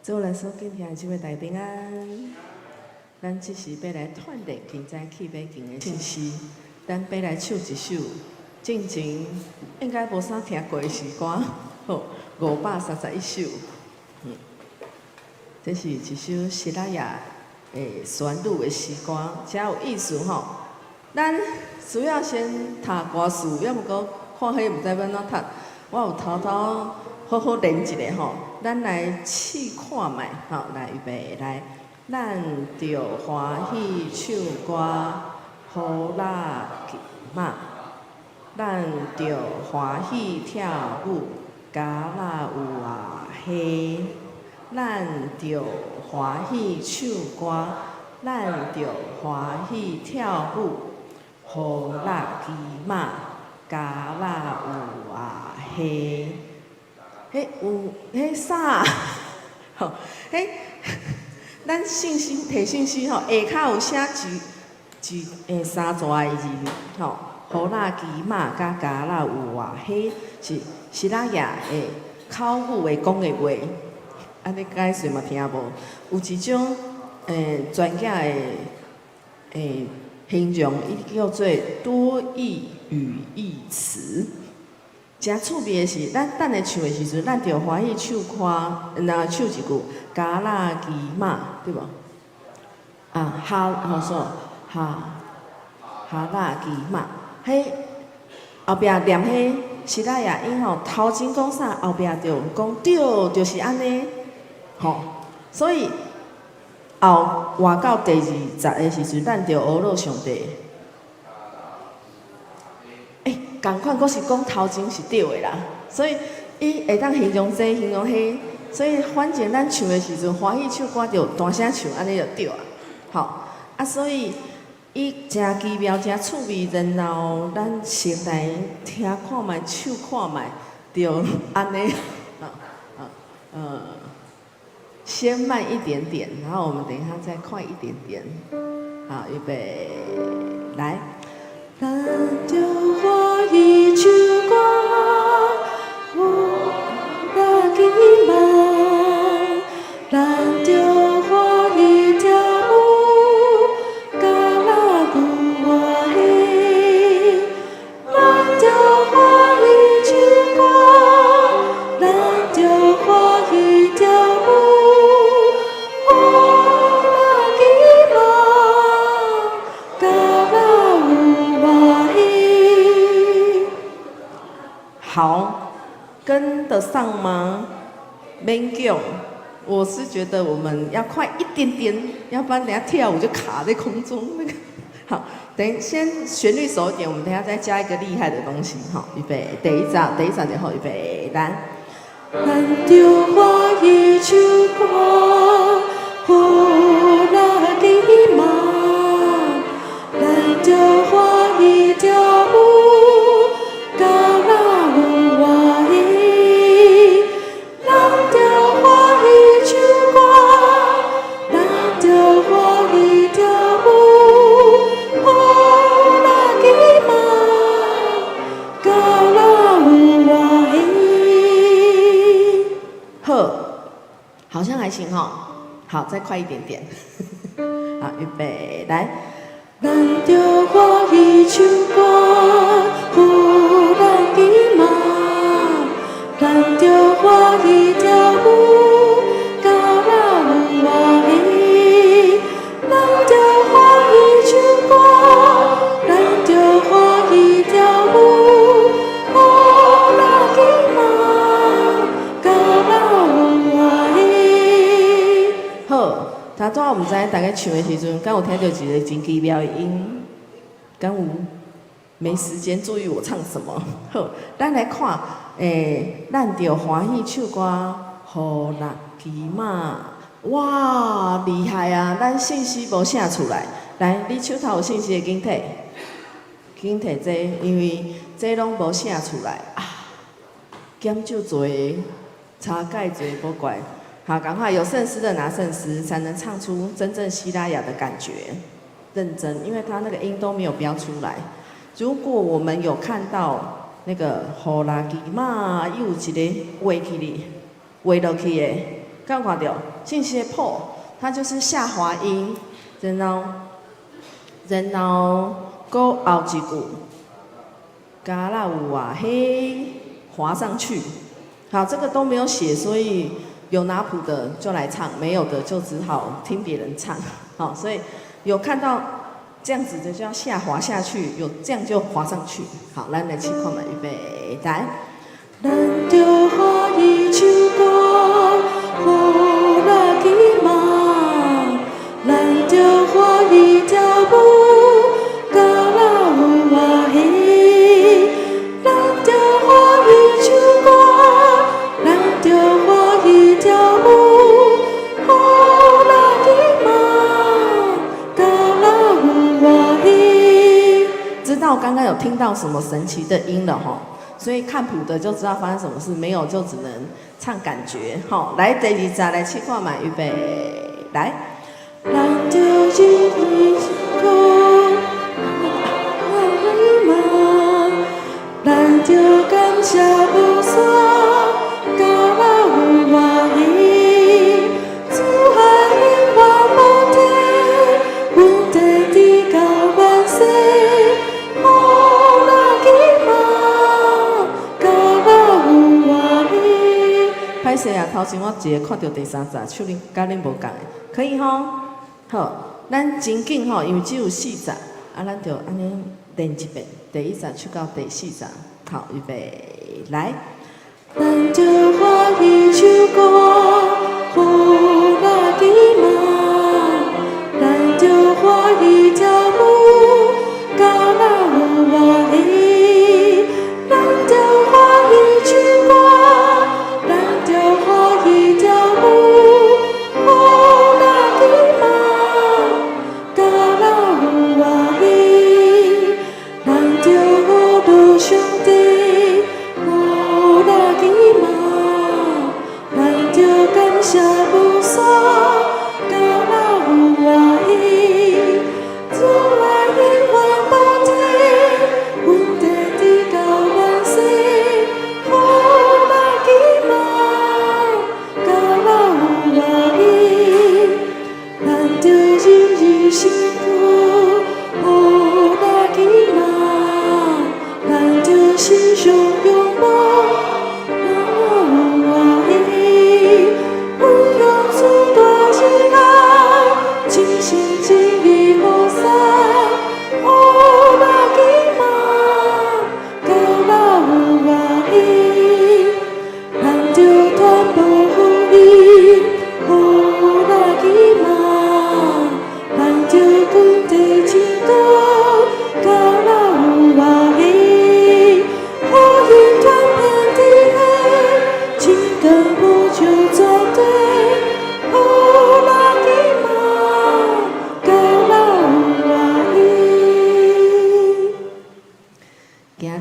主內所敬聽的姊妹大家平安。咱這時欲來鍛鍊今早去欲行的信息，咱欲來唱一首進前應該無啥聽過的詩歌，好，531首。這是一首西拉雅的旋律的詩歌，誠有意思吼。咱需要先讀歌詞，猶毋過看彼毋知欲按怎讀，我有偷偷好好練一下吼。咱來試看覓，吼，來預備來，咱著歡喜唱歌，呼啦吉瑪，咱著歡喜跳舞，加啦有啊嘿，咱著歡喜唱歌，咱著歡喜跳舞，呼啦吉瑪，加啦有啊嘿。彼有彼啥？吼，彼咱聖詩提聖詩吼，下跤有寫一一三逝的字吼，呼啦基瑪佮加啦有啊，彼是西拉雅的口語的講的話，按呢解釋嘛聽無？有一種專家的形容，伊叫做多義語義詞。誠趣味的是，咱等下唱的時陣，咱著歡喜唱歌，若唱一句加啦基瑪，對無？啊，哈，吼說哈哈啦基瑪，彼後壁念彼西拉雅音吼，頭前講啥，後壁就講對，就是按呢，吼。所以後換到第二節的時陣，咱就學樂上帝。欸，仝款，閣是講頭前是對的啦，所以伊會當形容這，形容彼，所以反正咱唱的時陣，歡喜唱歌就大聲唱，按呢就對啊。吼，啊，所以伊誠奇妙，誠趣味，然後咱先來聽看覓，唱看覓，就按呢，啊啊先慢一點點，然後我們等一下再快一點點。好，預備，來。咱著歡喜唱歌，呼啦基瑪，咱著歡喜跳舞，加啦有啊嘿。咱著歡喜唱歌，咱著歡喜跳舞，呼啦基瑪，加啦有啊嘿。好，跟得上嗎？勉強，我是覺得我們要快一點點，要不然等下跳舞就卡在空中那個。好，等先旋律熟一點，我們等下再加一個厲害的東西。好，預備，第一集，第一集就好，預備，來。咱著歡喜唱歌，呼啦基瑪，咱著歡喜跳舞，加啦有啊嘿。咱著歡喜唱歌，咱著歡喜跳舞，呼啦基瑪，加啦有啊嘿。好，好像還行吼。好，再快一點點。好，預備，來。咱著歡喜唱歌，呼啦基瑪，咱著歡喜跳舞，加啦有啊嘿。咱著歡喜唱歌，咱著歡喜跳舞，呼啦基瑪，加啦有啊嘿。好，頭拄我毋知大家唱的時陣，敢有聽著一個真奇妙的音？敢有？沒時間注意我唱什麼。好，咱來看，咱著歡喜唱歌，呼啦基瑪，哇，厲害啊！咱信息無寫出來，來，你手頭有信息的緊提，緊提這，因為這攏無寫出來啊，減少濟，差蓋濟無怪。好，趕快有聖詩的拿聖詩，才能唱出真正西拉雅的感覺。認真，因為他那個音都沒有標出來。如果我們有看到那個呼啦基瑪，又有一個畫起哩，畫落去的，敢有看著？聖詩的譜，它就是下滑音，然後閣後一句，敢若有外喜滑上去。好，這個都沒有寫，所以有拿譜的就來唱，沒有的就只好聽別人唱。好，所以有看到這樣子的就要下滑下去，有這樣就滑上去。好，咱來試看覓，預備，來。咱著歡喜唱歌，予來期望；咱著歡喜跳舞，敢若有外喜。咱著歡喜唱歌，咱著歡喜跳舞，予來期望，敢若有外喜。知道剛剛有聽到什麼神奇的音了吼？所以看譜的就知道發生什麼事，沒有就只能唱感覺。好，來第二節來試看覓，預備，來。咱著日日苦，咱著感謝無煞，敢若有外喜。主愛永遠無退，阮地直到萬世，予來期望，敢若有外喜。歹勢啊，頭前我一个看著第三節，唱恁佮恁無仝的，可以吼？好，咱真緊吼，因為只有四節，啊，咱就按呢練一遍，第一節唱到第四節，好，預備，來。咱著歡喜唱歌，予來期望；咱著歡喜跳舞，敢若有外喜。咱著歡喜唱歌，咱著歡喜跳舞，予來期望，敢若有外喜。咱著呼嚕上帝，予來期望；咱著感謝無煞，敢若有外喜。主愛永遠無退，阮地直到萬世，予來期望，敢若有外喜。咱著日日辛苦，予來期望；咱著心上勇猛，敢若有外喜。阮用主大慈愛，盡心盡意服侍，予來期望，敢若有外喜。咱著傳播福音，予來期望；咱著群體真高，敢若有外喜。福音傳遍地下，情感無就絕對，予來期望，敢若有外喜。今日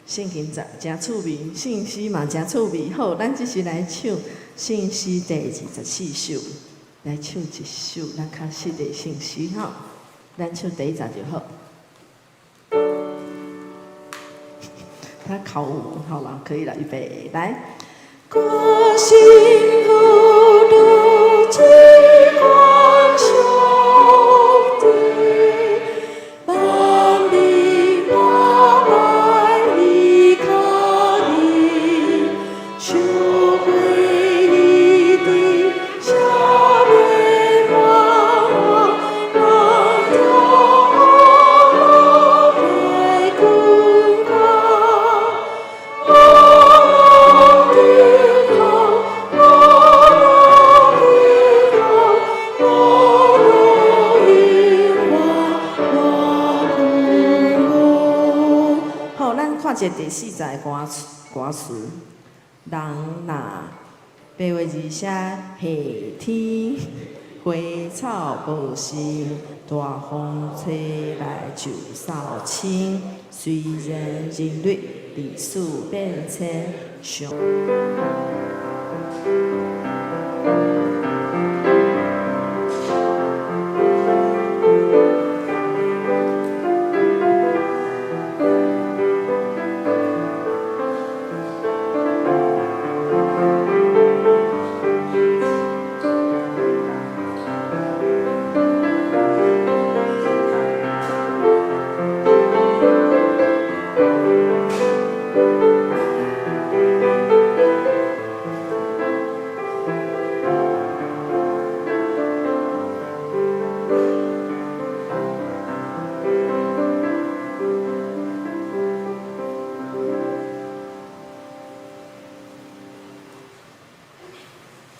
聖經節誠趣味，聖詩嘛誠趣味。好，咱這時來唱聖詩第24首，來唱一首咱較熟的聖詩吼。咱唱第一節就好。他考我，好了，可以了，預備，來。我心呼嚕至光上帝，萬民我來依靠伊，受惠伊的赦免我，人著來困覺。我祈求，我祈求，我永遠我困覺。好，咱看一下第四節的歌詞，歌詞。人若白話字寫夏天，花草無生，大風吹來就掃清。雖然人類歷史變遷，上。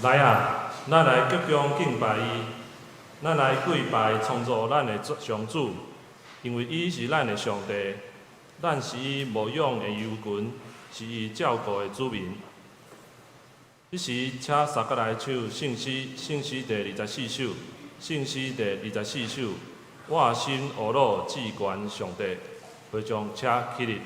來啊，咱來鞠躬敬拜伊，咱來跪拜創造咱的上主，因為伊是咱的上帝，咱是伊牧養的羊群，是伊照顧的子民。彼時，請捒過來唱聖詩，聖詩第24首，聖詩第24首。我心呵咾至懸上帝，會眾請起立。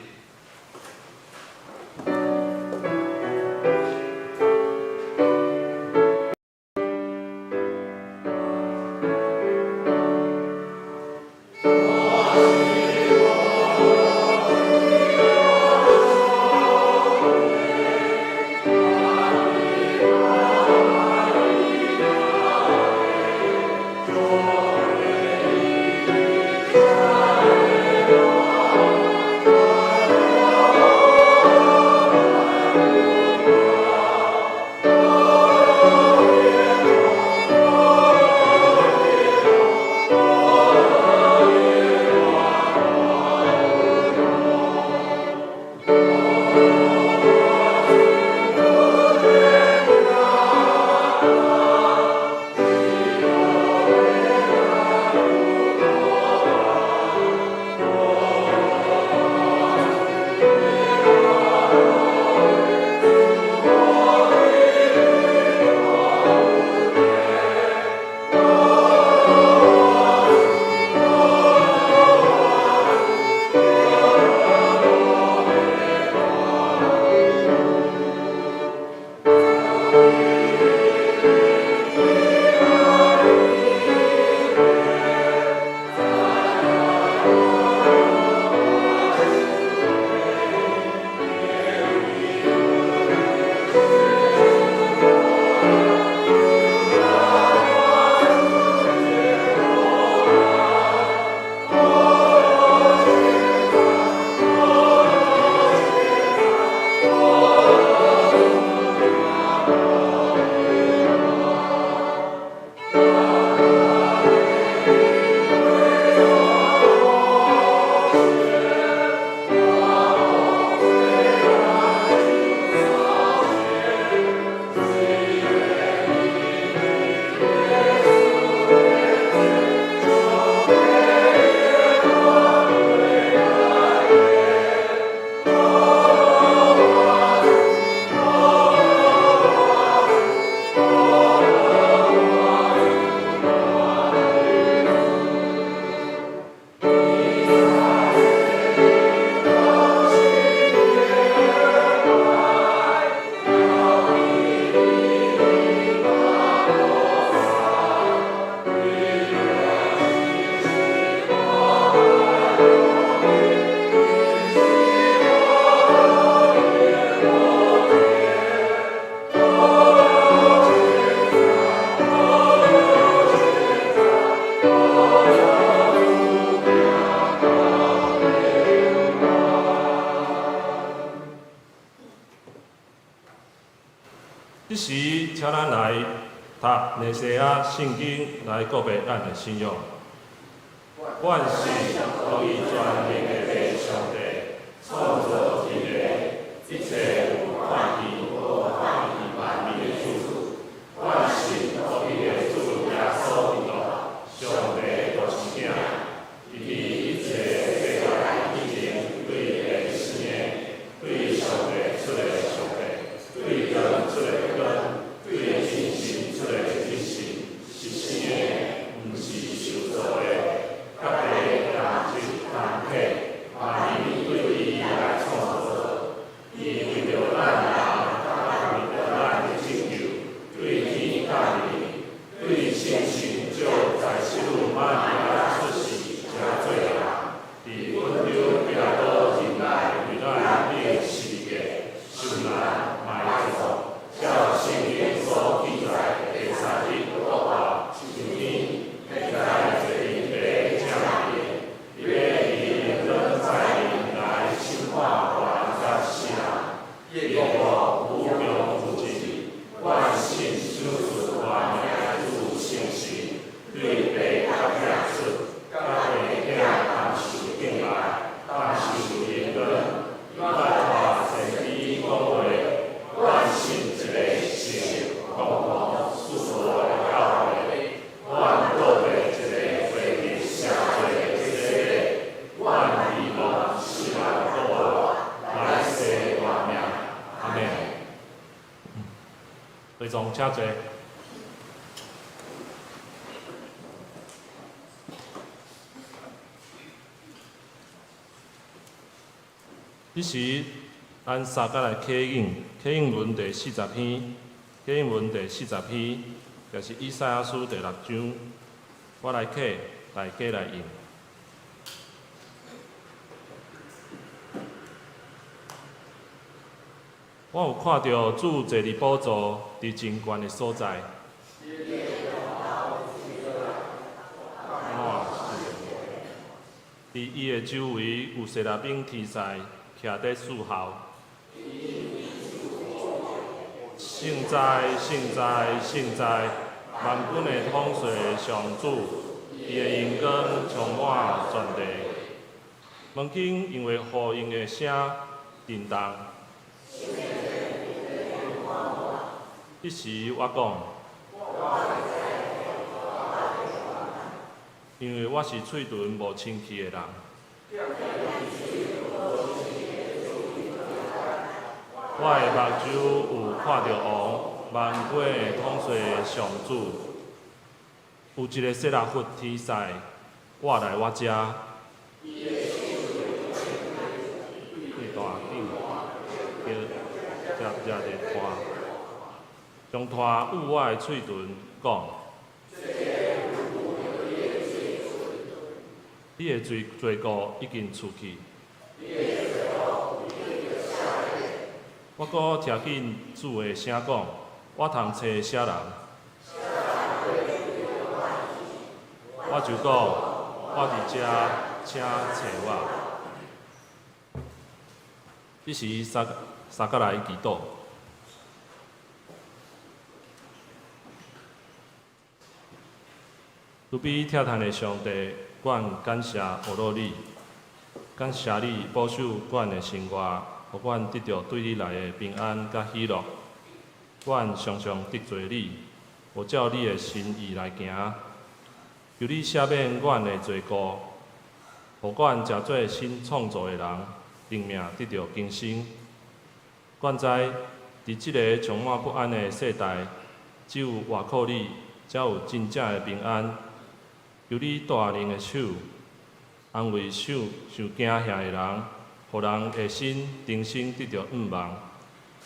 這時，請咱來讀尼西亞聖經來告白咱的信仰。阮信獨一全能的上帝，創造天地，一切有看見無看見萬物的主。阮信獨一的主耶穌基督，上帝獨生子，伊佇一切世界以前對天生的，對上帝出的上帝，對光出的光，對真神出的真神，是生的，毋是受造的，佮父同質同體，嘛伊對伊來創造。伊為著会众请坐。彼时，咱三角来启应，启应文第40篇，启应文第四十篇，也是以赛亚书第六章。我来启，大家来应。我有看著主坐佇寶座，佇真懸的所在。佇伊的周圍有撒拉賓天使徛佇侍候。聖哉，聖哉，聖哉！萬軍的統帥上主，伊的榮光充滿全地。門檻因為呼應的聲震動。彼時我講，因為我是喙唇無清氣的人。我的目睭有看著王，萬軍的統帥上主，有一个撒拉弗天使倚來我遮，對大景，接接咧拖，將拖捂我的喙唇，講：你的罪罪過已經除去。我閣聽見主的聲講：我通揣啥人？我就講：我佇遮，請揣我。彼時三三角來祈禱。慈悲疼嘆的上帝，阮感謝呵咾你，感謝你保守阮的生活，予阮得著對你來的平安佮喜樂。阮常常得罪你，無照你的心意來行。求你赦免阮的罪過，予阮成做新創造的人，靈命得著更新。阮知，佇這个充滿不安的世代，只有倚靠你，才有真正的平安。求你大能的手，安慰受受驚嚇的人，予人的心重新得著向望。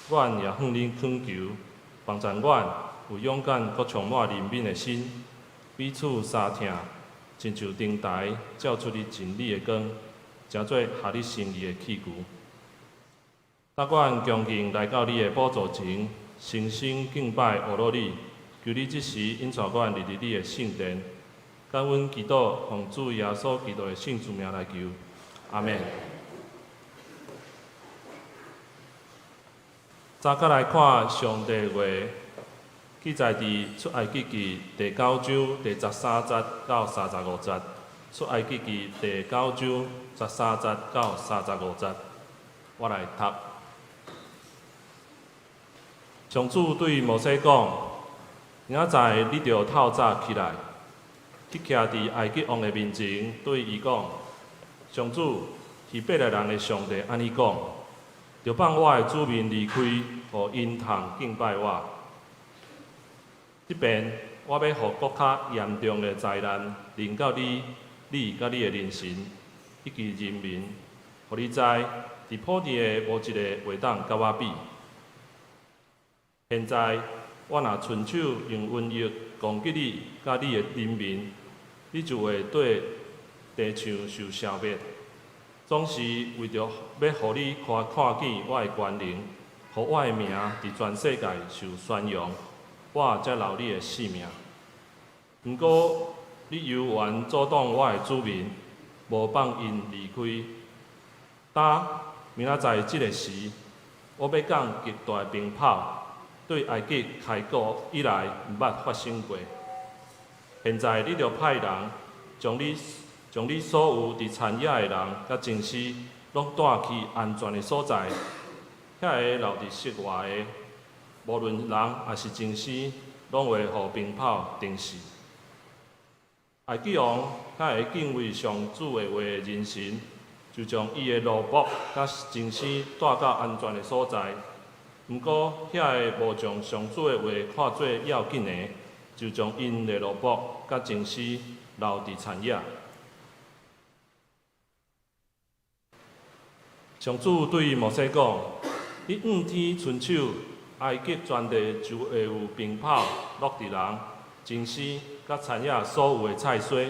阮也向你懇求，幫助阮有勇敢閣充滿憐憫的心，彼此相疼，親像燈台照出你真理的光，成做合你心意的器具。當阮恭敬來到你的寶座前，誠心敬拜呵咾你，求你這時引帶阮入佇你的聖殿。感阮祈禱，奉主耶穌基督的聖主名來求，阿們。早閣來看上帝話，記載佇出埃及記第九章第13節到35節。出埃及記第九章十三節到三十五節，我來讀。上主對摩西講：明仔載你著透早起來，去徛佇埃及王的面前，對伊講：上主希伯來人的上帝按呢講，著放我的子民離開，予𪜶通敬拜我。這遍我欲予閣較嚴重的災難臨到你、你佮你的人臣以及人民，予你知，佇普天下無一个會當佮我比。現在我若伸手用瘟疫攻擊你佮你的人民，你就會對地上受消滅。總是為著欲予你看看見我的權能，予我的名佇全世界受宣揚，我才饒你的性命。毋過你猶原阻擋我的子民，無放𪜶離開。今明仔載這个時，我欲降極大的冰雹，對埃及開國以來毋捌發生過。現在你著派人將你所有佇田野的人佮祭司，攏帶去安全的所在。遐个留佇室外的，無論人抑是祭司，攏會予冰雹定死。埃及王遐个敬畏上主的話的人臣，就將伊的奴僕佮祭司帶到安全的所在。毋過，遐个無將上主的話看做要緊的，就將𪜶聯絡簿佮祭司留佇田野。上主對摩西講：你向天伸手，埃及全地就會有冰雹落佇人、祭司佮田野所有的菜蔬。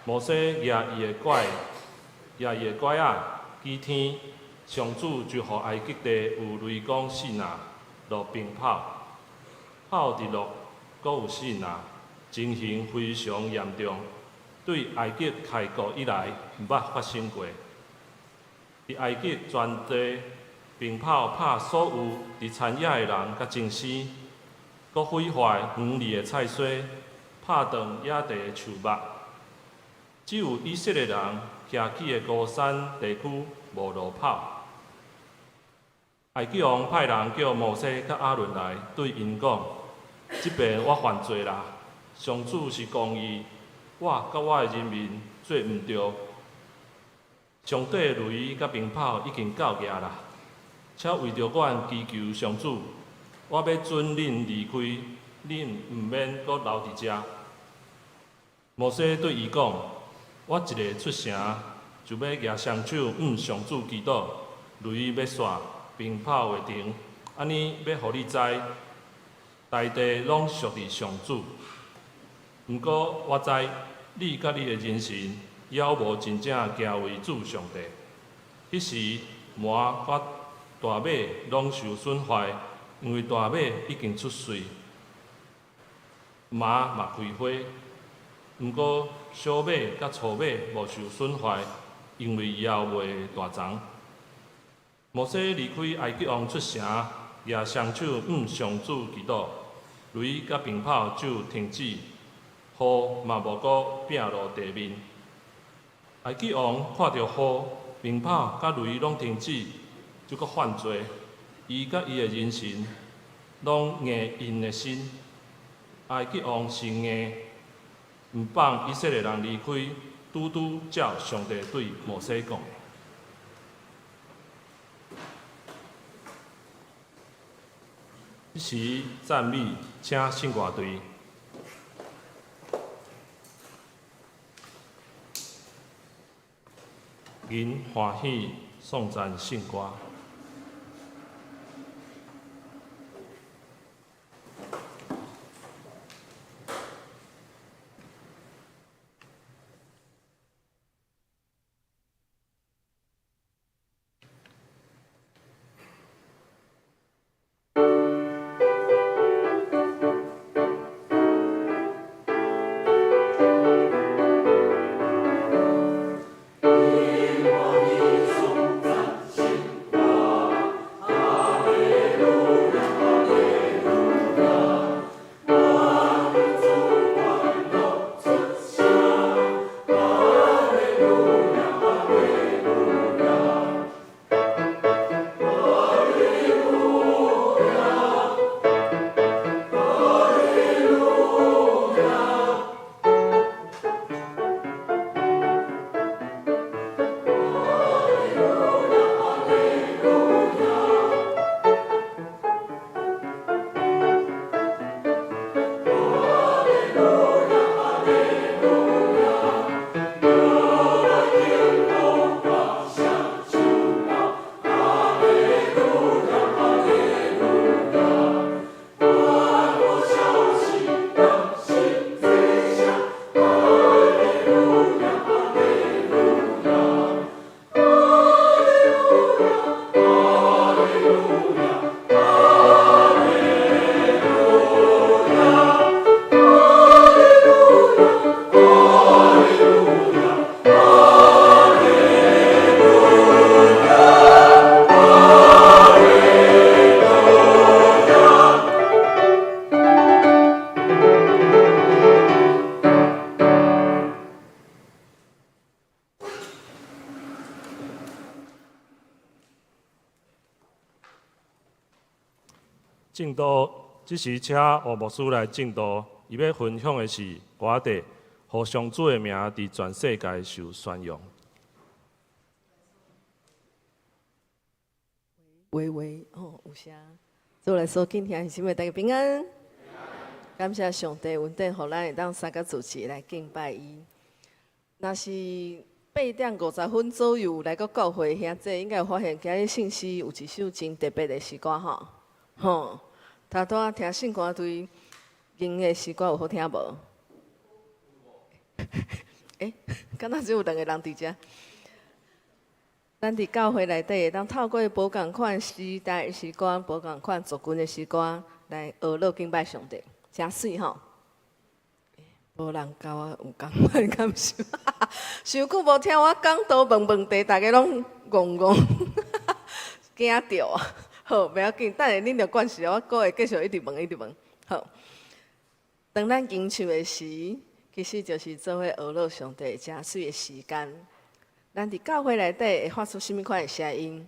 摩西舉伊的拐，舉伊的拐仔，指天，上主就予埃及地有雷公四爁，落冰雹，雹直落，閣有四爁，情形非常嚴重，對埃及開國以來毋捌發生過。佇埃及全地，冰雹拍所有佇田野的人佮祭司，閣毀壞園裡的菜蔬，拍斷野地的樹木。只有以色列人徛起的歌珊地區無落雹。埃及王派人叫摩西佮亞倫來，對𪜶講：這擺我犯罪啦，上主是公義，我佮我的人民做毋著。上帝的雷佮冰雹已經到遮啦，請為著阮祈求上主，我欲准恁離開，恁毋免閣留佇遮。摩西對伊講：我一下出城，就欲舉雙手向上主祈禱，雷欲煞，冰雹會停，按呢欲予你知，大地攏屬佇上主。毋過我知你佮你的人神猶無真正敬畏主上帝。彼時，麻佮大麥攏受損壞，因為大麥已經出穗，麻嘛開花。毋過小麥佮粗麥無受損壞，因為猶未大欉。摩西離開埃及王出城，舉雙手向上主祈禱，雷佮冰雹就停止，雨嘛無閣摒落地面。埃及王看著雨、冰雹佮雷攏停止，就閣犯罪。伊佮伊的人神攏硬𪜶的心。埃及王生硬，毋放以色列人離開，拄拄照上帝對摩西講的。這時讚美，請聖樂隊。𪜶歡喜頌讚聖歌。證道，這時請吳牧師來證道，伊欲分享的是歌仔底，予上主的名佇全世界受宣揚。喂喂，哦，有聲。做來所敬聽姊妹大家平安。感謝上帝恩典，予咱會當三個主持來敬拜伊。若是8點50分左右來到教會兄弟，應該有發現今日聖詩有一首真特別的詩歌吼。吼，頭拄仔聽聖歌隊吟的詩歌有好聽無？欸，敢若只有兩個人佇遮。咱佇教會內底會當透過無仝款時代的詩歌、無仝款族群的詩歌來學樂敬拜上帝，誠媠吼！無人佮我有仝款感受，傷久無聽我講道問問題，大家攏戇戇，驚著啊！好，袂要緊，等下恁著慣勢，我閣會繼續一直問，一直問。好，當咱吟唱的時，其實就是做伙學樂上帝誠媠的時間。咱佇教會內底會發出啥物款的聲音？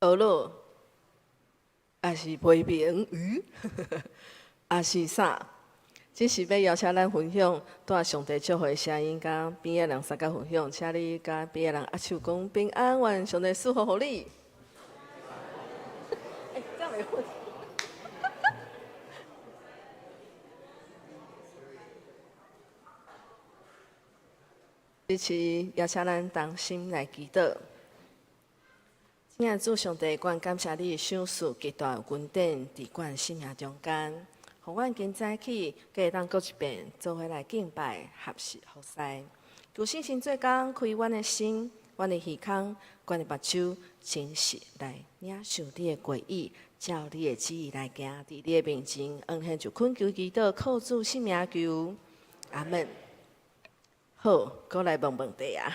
學樂，抑是批評？嗯，抑是啥？這是欲邀請咱分享帶上帝祝福的聲音，佮邊仔人相共分享，請你佮邊仔人握手講平安，願上帝賜福予你。欸，這樣沒問題。這次邀請咱同心來祈禱。親愛的主上帝，阮感謝你賞賜極大恩典，佇阮生命中間，予阮今早起，閣會當閣一遍做伙來敬拜、學習、服侍。求聖神做工，開阮的心、阮的耳孔、阮的目睭，真實來領受你的話語，照你的旨意來行，佇你的面前，恩獻就懇求祈禱，靠主聖名求，阿門。好，閣來問問題啊！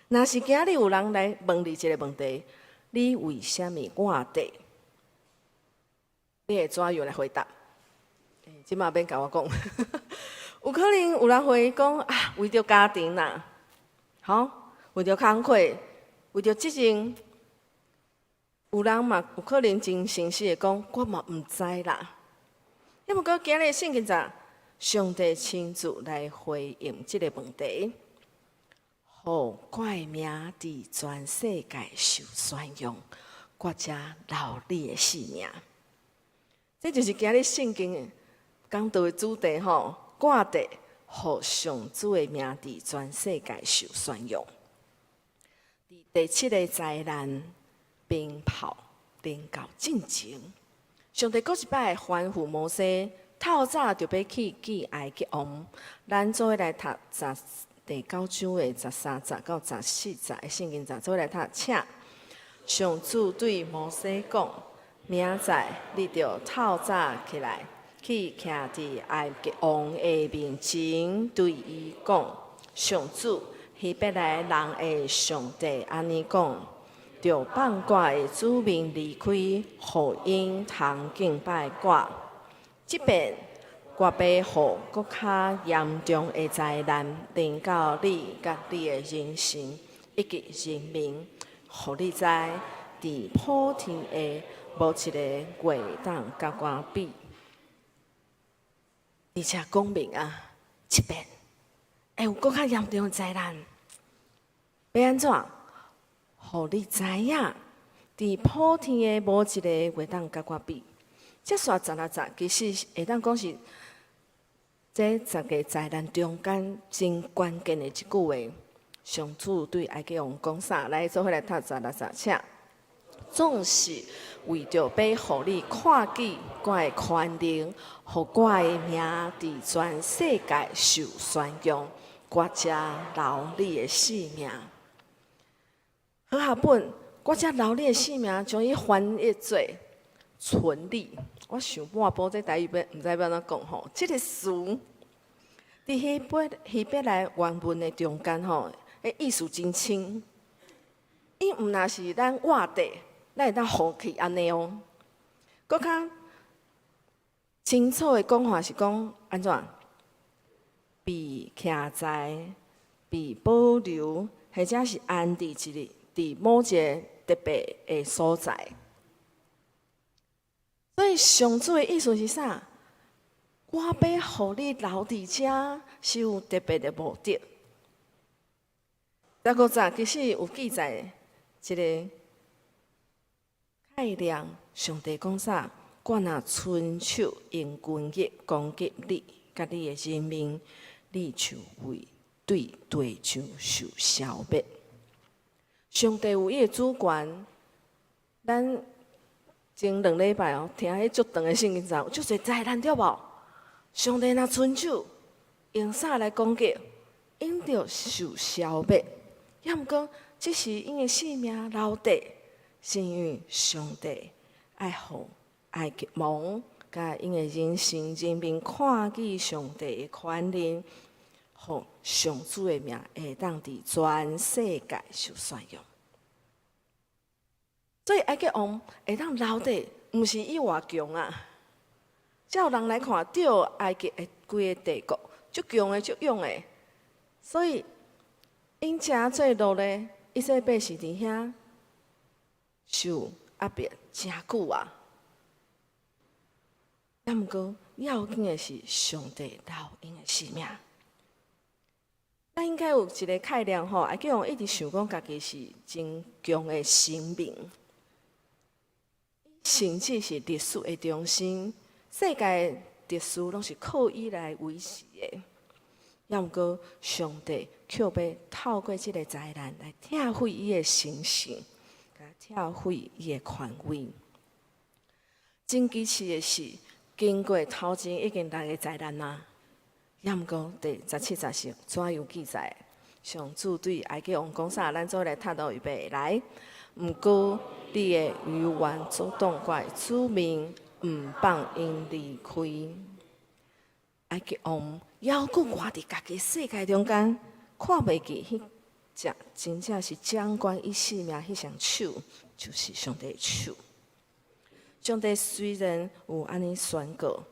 若是今日有人來問你一個問題，你為啥物活著？你會怎樣來回答？這馬免共我講，有可能有人會講啊，為著家庭啦，吼，為著工課，為著責任。有人嘛有可能真誠實的講，我嘛毋知啦。抑毋過今日聖經節，上帝親自來回應這個問題，予我的名佇全世界受宣揚，我才留你的性命。這就是今日聖經講道的主題吼，活著，予上主的名佇全世界受宣揚。佇第七个災難鞭炮臨到進前，上帝閣一擺吩咐摩西，透早就欲去見埃及王。咱做伙來讀十第九章的13節到14節的聖經節，做伙來讀，請上主對摩西講：明仔載你著透早起來，去徛佇埃及王的面前，對伊講：上主希伯來人的上帝按呢講，著放我的子民離開，予𪜶通敬拜我。這遍我欲予閣較嚴重的災難臨到你佮你的人臣以及人民，予你知，佇普天下無一个會當佮我比。而且講明啊，這遍會有閣較嚴重的災難，欲按怎？予你知影，佇普天下無一个會當佮我比。這煞16節，其實會當講是這十个災難中間真關鍵的一句話。上主對埃及王講啥？來，做伙來讀十六節，請。總是為著欲予你看見我的權能，予我的名佇全世界受宣揚，我才留你的性命。和合本，我才留你的性命，將伊翻譯做存你。我想半晡這台語欲毋知欲按怎講吼。這个詞佇希伯來原文的中間吼，彼意思真深。伊毋若是咱活著，咱會當予去按呢哦。閣較清楚的講法是講按怎？被徛在、被保留，或者是安置一个佇某一个特別的所在。所以上主的意思是啥？我欲予你留佇遮，是有特別的目的。15節其實有記載一个概念，上帝講啥？我若伸手用軍力攻擊你，佮你的人民，你就會對地上受消滅。上帝有伊的主權，咱前2禮拜哦，聽彼足長的聖經節，足濟災難對無？上帝若伸手用啥來攻擊，𪜶就受消滅。抑毋過，這時𪜶的性命留佇，是因為上帝愛予埃及王佮𪜶的人生人民看見上帝的權能，予上主的名會當佇全世界受宣揚。所以埃及王會當留佇，毋是伊偌強啊！照人來看，對埃及的規个帝國，足強的、足勇的，所以𪜶誠做奴隸，伊說百是佇遐受壓迫誠久啊。抑毋過要緊的是上帝留𪜶的性命。咱應該有一个概念吼，埃及王一直想講家己是真強的神明，甚至是歷史的中心，世界秩序攏是靠伊來維持的。抑毋過上帝卻欲透過這个災難來拆毀伊的神性，共拆毀伊的權威。真奇趣的是，經過頭前已經六个災難啊，抑毋過第17節是怎樣記載？上主對埃及王講啥？咱做伙來讀到預備來。毋過你會猶原阻擋我的子民，毋放𪜶離開。埃及王猶閣活佇家己世界中間，看袂見彼隻真正是掌管伊性命彼雙手，就是上帝的手。上帝雖然有按呢宣告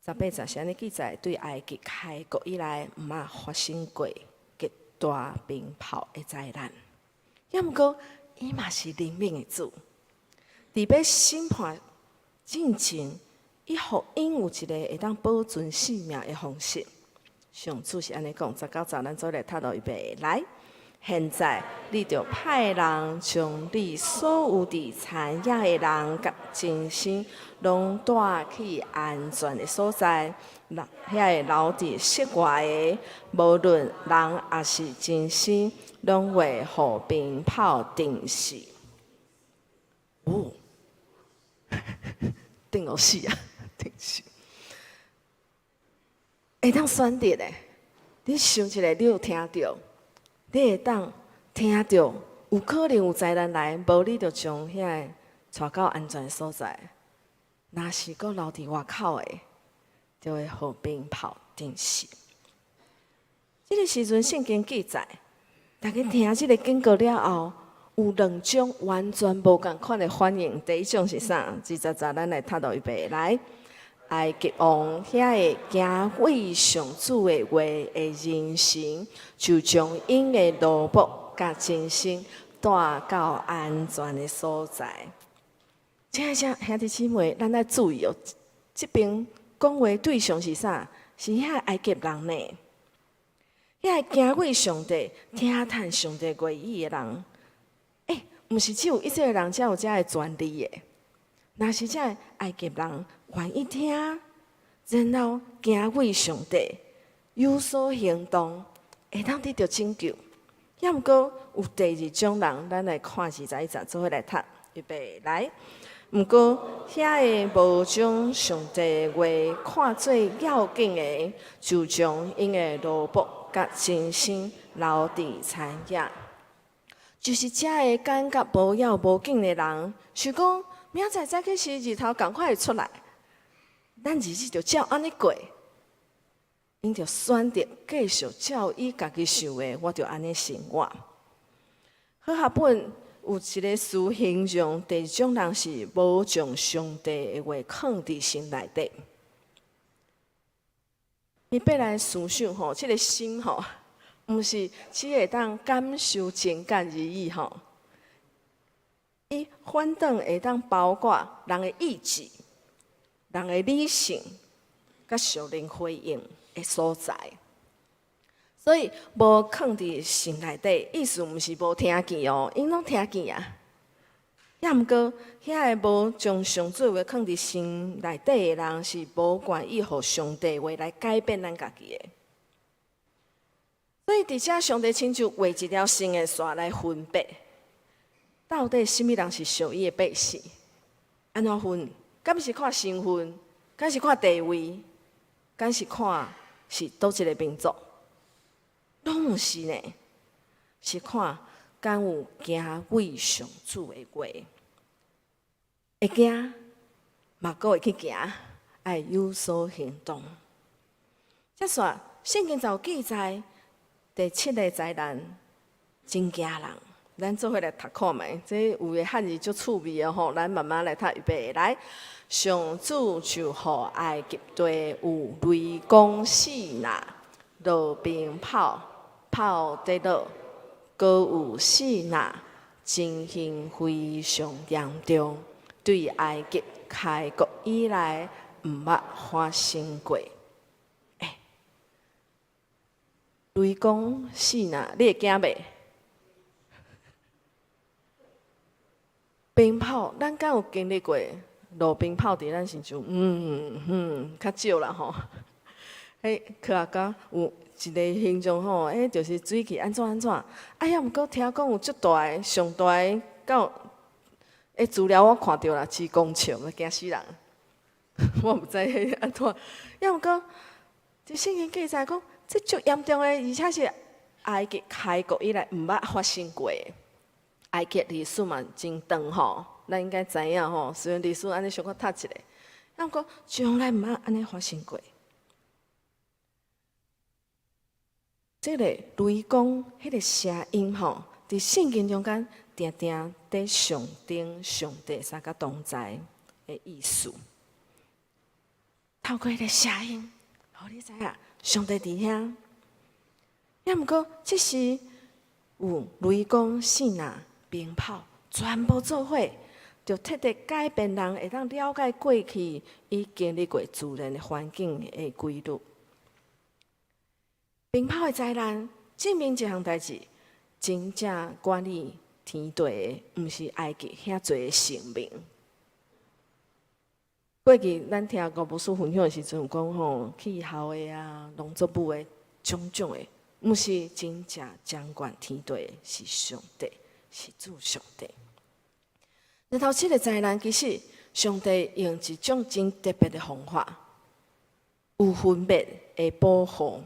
，18節是按呢記載，對埃及開國以來，毋捌發生過極大冰雹的災難。抑毋過，伊嘛是憐憫的主，佇欲審判進前，伊予𪜶有一个會當保存性命的方式。上主是按呢講，19節咱做伙來讀落預備來。現在你著派人將你所有佇田野的人佮牲畜，攏帶去安全的所在。遐个留佇室外的，無論人抑是牲畜，攏會予冰雹定死。哦，定予死啊，定死！會當選擇的，你想一下，你有聽著？你會當聽著，有可能有災難來，無你就將遐个帶到安全的所在。若是閣留佇外口的，就會予冰雹定死。這个時陣聖經記載，大家聽這个警告了後，有兩種完全無仝款的反應。第一種是啥？20節，咱來讀落預備來。埃及王遐个敬畏上主的話的人臣，就將𪜶的奴僕佮牲畜帶到安全的所在。親愛的兄弟姊妹，咱愛注意哦，這邊講話對象是啥？是遐埃及人呢？遐个敬畏上帝、聽趁上帝話語的人，欸，毋是只有以色列人才有這个權利的。若是這个埃及人願意聽，然後敬畏上帝，有所行動，會當得著拯救。抑毋過有第二種人，咱來看21節，做伙來讀，預備來。毋過遐个無將上帝話看做要緊的，就將𪜶的奴僕佮牲畜留佇田野。就是這个感覺無要無緊的人，想講明仔載早起時日頭仝款會出來，咱日子就照按呢過。𪜶就選擇繼續照伊家己想的，我就按呢生活。和合本有一个詞形容第二種人是無將上帝的話囥佇心內底。伊欲來思想吼，這个心吼，毋是只會當感受情感而已吼。伊反轉會當包括人的意志、人的理性、佮屬靈回應的所在。所以無囥佇心內底，意思毋是無聽見哦，𪜶攏聽見啊。也毋過，遐个無將上主話囥佇心內底的人，是無願意予上帝話來改變咱家己的。所以，佇遮上帝親像畫一條新的線來分別，到底啥物人是屬伊的百姓？按怎分？敢是看身份？敢是看地位？敢是看是佗一个民族？攏毋是呢，是看敢有敬畏上主的話。會驚，嘛閣會去行，愛有所行動。這煞聖經就有記載，第七个災難真驚人。咱做伙來讀看覓，這有的漢字足趣味的吼，咱慢慢來讀。預備來，上主就予埃及地有雷公四若、落冰雹、炮跌落，閣有四若，情形非常嚴重，對埃及開國以來毋捌發生過。欸，雷公四若，你會驚袂？冰雹，咱敢有經歷過落冰雹佇咱身上？較少啦吼。彼科學家有一个形象吼，就是水汽按怎按怎。啊，抑毋過聽講有足大个、上大个到，資料我看著啦，幾公尺，驚死人。我毋知彼按怎，抑毋過，佇聖經記載講，這足嚴重的，而且是埃及開國以來毋捌發生過的。埃及歷史嘛真長吼，咱應該知影吼。雖然歷史按呢小可讀一下，抑毋過從來毋捌按呢發生過。這个雷公彼个聲音吼，佇聖經中間定定佇象徵上帝三個同在的意思。透過彼个聲音，予你知影上帝佇遐。抑毋過，這時有雷公、四若、冰雹，全部做伙，就徹底改變人會當了解過去伊經歷過自然的環境的規律。冰雹的災難證明一項代誌，真正管理天地的，毋是埃及遐濟的神明。過去咱聽吳牧師分享的時陣，有講吼氣候的啊、農作物的種種的，毋是真正掌管天地的是上帝，是主上帝。然後這个災難其實上帝用一種真特別的方法，有分別的保護。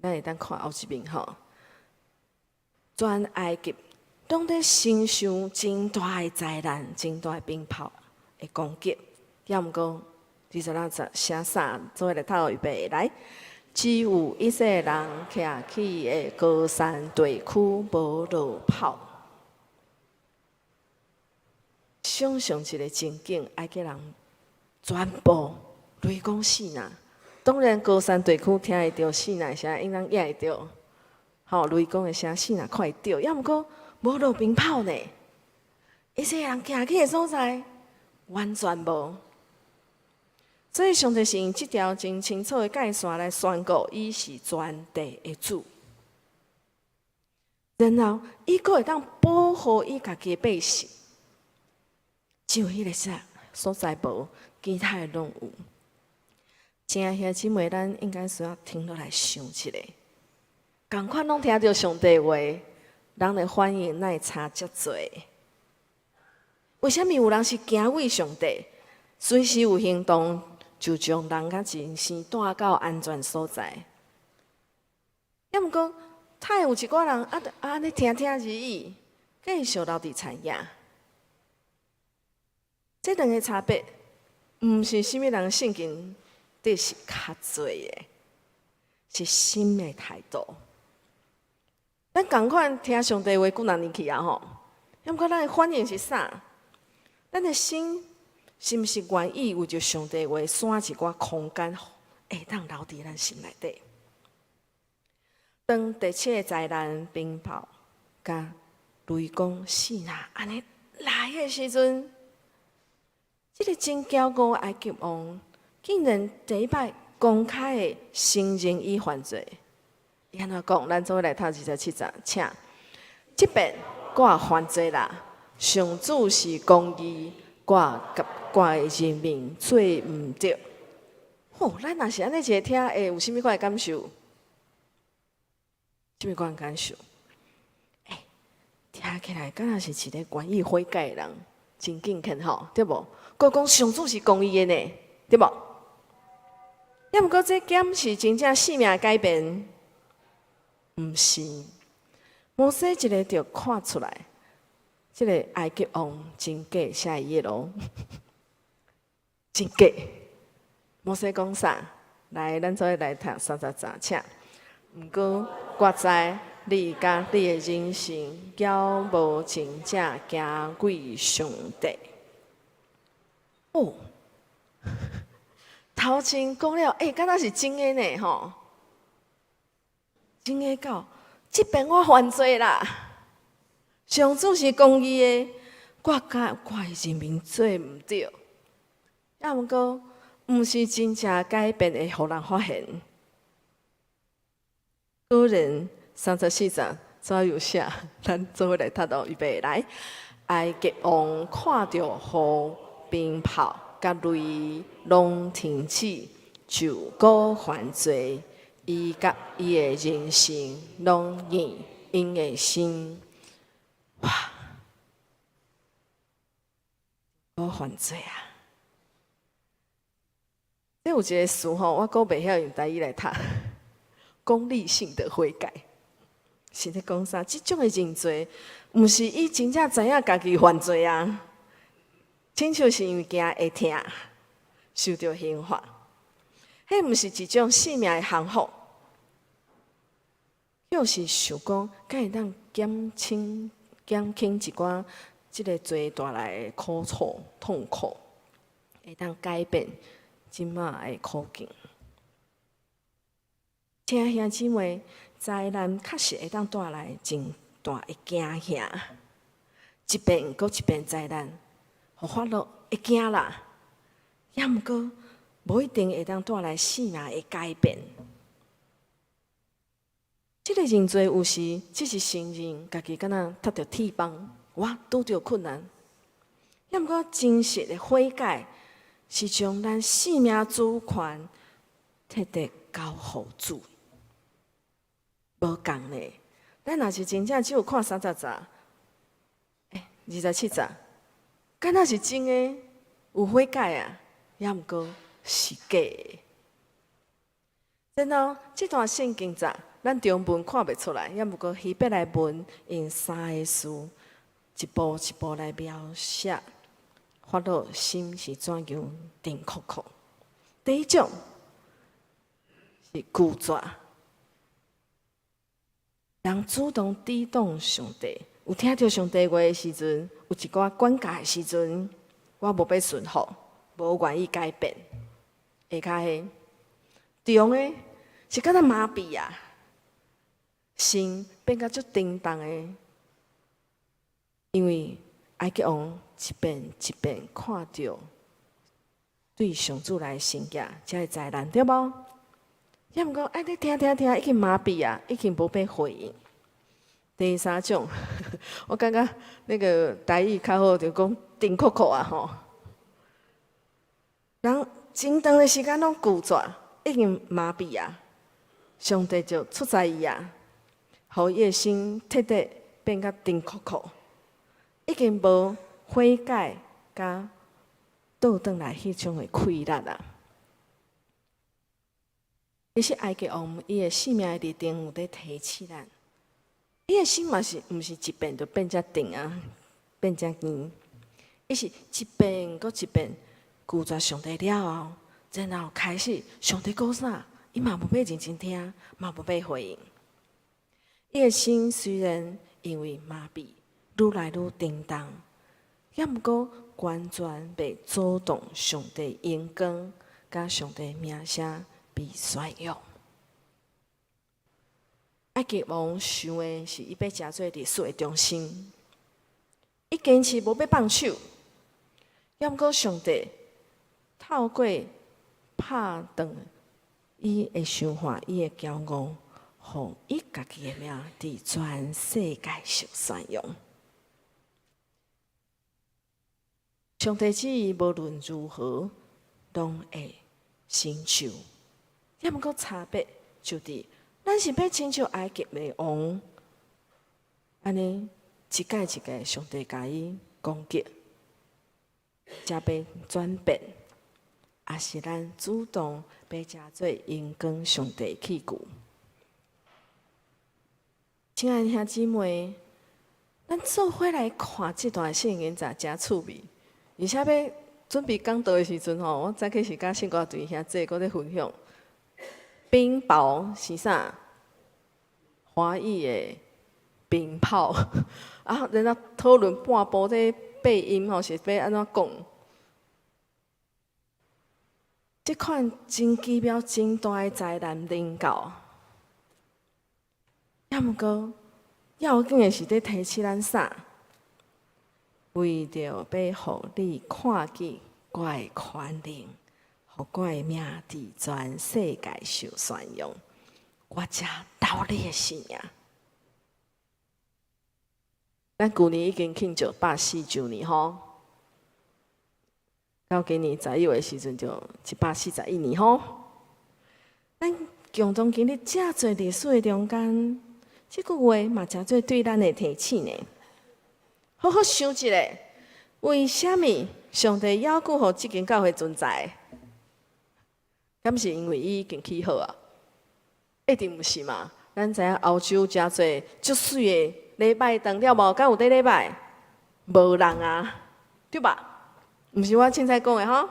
咱會當看後一面吼，全埃及攏佇承受真大的災難、真大的冰雹的攻擊。抑毋過26節寫啥？做伙來讀預備來。只有以色列人徛起的歌珊地區無落雹。想象一个情景，埃及人全部雷公四若。當然，歌珊地區聽會著四若聲，應當也會著。吼，雷公的聲四若看會著，抑毋過無落冰雹呢。以色列人徛起的所在，完全無。所以，上帝是用這條真清楚的界線來宣告，伊是全地的主。然後，伊閣會當保護伊家己的百姓。只有彼个所所在無，其他的攏有。親愛兄姊妹，咱應該需要停落來想一下。仝款攏聽著上帝話，人的反應哪會差遮濟？為啥物有人是敬畏上帝，隨時有行動，就將人佮人生帶到安全所在？抑毋過，太有一寡人啊，按呢聽聽而已，繼續留佇田野。這兩个差別，毋是啥物人聖經得是較濟的，是心的態度。咱仝款聽上帝話幾若年去啊吼，抑毋過咱的反應是啥？咱的心是毋是願意為著上帝話，徙一寡空間，會當留佇咱心內底？當第七个災難冰雹佮雷公四若按呢來的時陣，這个真驕傲的埃及王竟然第一擺公開的承認伊犯罪。伊按怎講？咱做伙來讀27節，請。這遍我犯罪啦，上主是公義，我佮我的人民做毋著。吼，咱若是按呢一个聽，會有啥物款的感受？啥物款的感受？欸，聽起來敢若是一个願意悔改的人，真敬虔吼，對無？閣講上主是公義的呢，對無？抑毋過這敢是真正性命改變？毋是。摩西一个就看出來，這个埃及王真假寫伊的咯，真假。摩西講啥？來，咱做伙來讀三十節，請。毋過我知你佮你的人生猶無真正敬畏上帝。哦，頭前講了，欸，敢若是真的呢，吼！真的到這邊我犯罪啦，上主是公義的，我佮我的人民做毋著。抑毋過，毋是真正改變會予人發現。果然34節怎樣寫？咱做伙來讀囉，預備來。埃及王看著雨、冰雹、佮雷攏停止，就閣犯罪。伊佮伊的人生攏硬𪜶的心，哇！閣犯罪啊！這有一个詞吼，我閣袂曉用台語來讀。功利性的悔改，是咧講啥？這種的認罪，毋是伊真正知影家己犯罪啊，親像是因為驚會疼，受著刑罰。彼毋是一種性命的降服，就是想講，敢會當減輕一寡這个罪帶來的苦楚、痛苦，會當改變這馬的苦境。親愛兄姊妹，災難確實會當帶來真大的驚嚇，一遍閣一遍災難，予法老會驚啦。抑毋過，無一定會當帶來性命的改變。這个認罪有時只是承認家己敢若踢著鐵枋，我拄著困難。抑毋過真實的悔改，是將咱性命主權徹底交予主。無仝呢，咱若是真正只有看30節，欸，27節，敢若是真的有悔改啊，抑毋過是假的。然後這段聖經節，咱中文看袂出來，抑毋過希伯來文用三个詞，一步一步來描寫法老心是怎樣沉硞硞。第一種是拒絕。人主動抵擋上帝，有聽著上帝話的時陣，有一寡管教的時陣，我無欲順服，無願意改變。下跤的，中的是敢若麻痹啊，心變甲足沉重的，因為埃及王一遍一遍看著對上主來神蹟，才會災難，對無？抑毋過，按呢聽聽聽，已經麻痹啊，已經無欲回應。第三種，我感覺那個台語較好，就講沉硞硞啊吼。人真長的時間攏拒絕，已經麻痹啊，上帝就出在伊啊，予伊的心徹底變甲沉硞硞，已經無悔改佮倒轉來彼種的氣力啊。其實埃及王伊的性命的歷程有咧提醒咱，伊的心嘛是毋是一變就變遮定啊，變遮硬，伊是一遍閣一遍拒絕上帝了後，然後開始上帝講啥，伊嘛無欲認真聽，嘛無欲回應。伊的心雖然因為麻痹，愈來愈沉重，抑毋過完全袂阻擋上帝榮光，佮上帝名聲被宣揚。埃及王想的是，伊欲成做歷史的中心，伊堅持無欲放手。抑毋過上帝透過拍斷伊的想法，伊的驕傲，予伊家己的名佇全世界受宣揚。上帝旨意無論如何攏會成就。抑毋過差別就佇，咱是欲親像埃及的王，按呢一擺一擺上帝共伊攻擊，才欲轉變，抑是咱主動欲成做榮光上帝器具。親愛的兄姊妹，咱做伙來看這段聖經，真誠趣味。而且欲準備講道的時陣吼，我早起是佮聖歌隊兄姊閣咧分享。冰雹是啥？華語的冰炮啊！然後討論半晡這八音吼是欲按怎講？這款真奇妙、真大的災難臨到，抑毋過要緊的是佇提醒咱啥？為著欲予你看見我的權能，予我的名佇全世界受宣揚，我才留你的性命。咱舊年已經慶祝140週年吼，到今年11月的時陣就141年吼。咱共同經歷遮濟歷史的中間，這句話嘛誠做對咱的提醒呢。好好想一下，為啥物上帝猶閣予這間教會存在？敢是因為伊已經起好啊？一定毋是嘛？咱知影歐洲誠濟足媠的禮拜堂了無？敢有佇禮拜？無人啊，對吧？毋是我凊彩講的吼。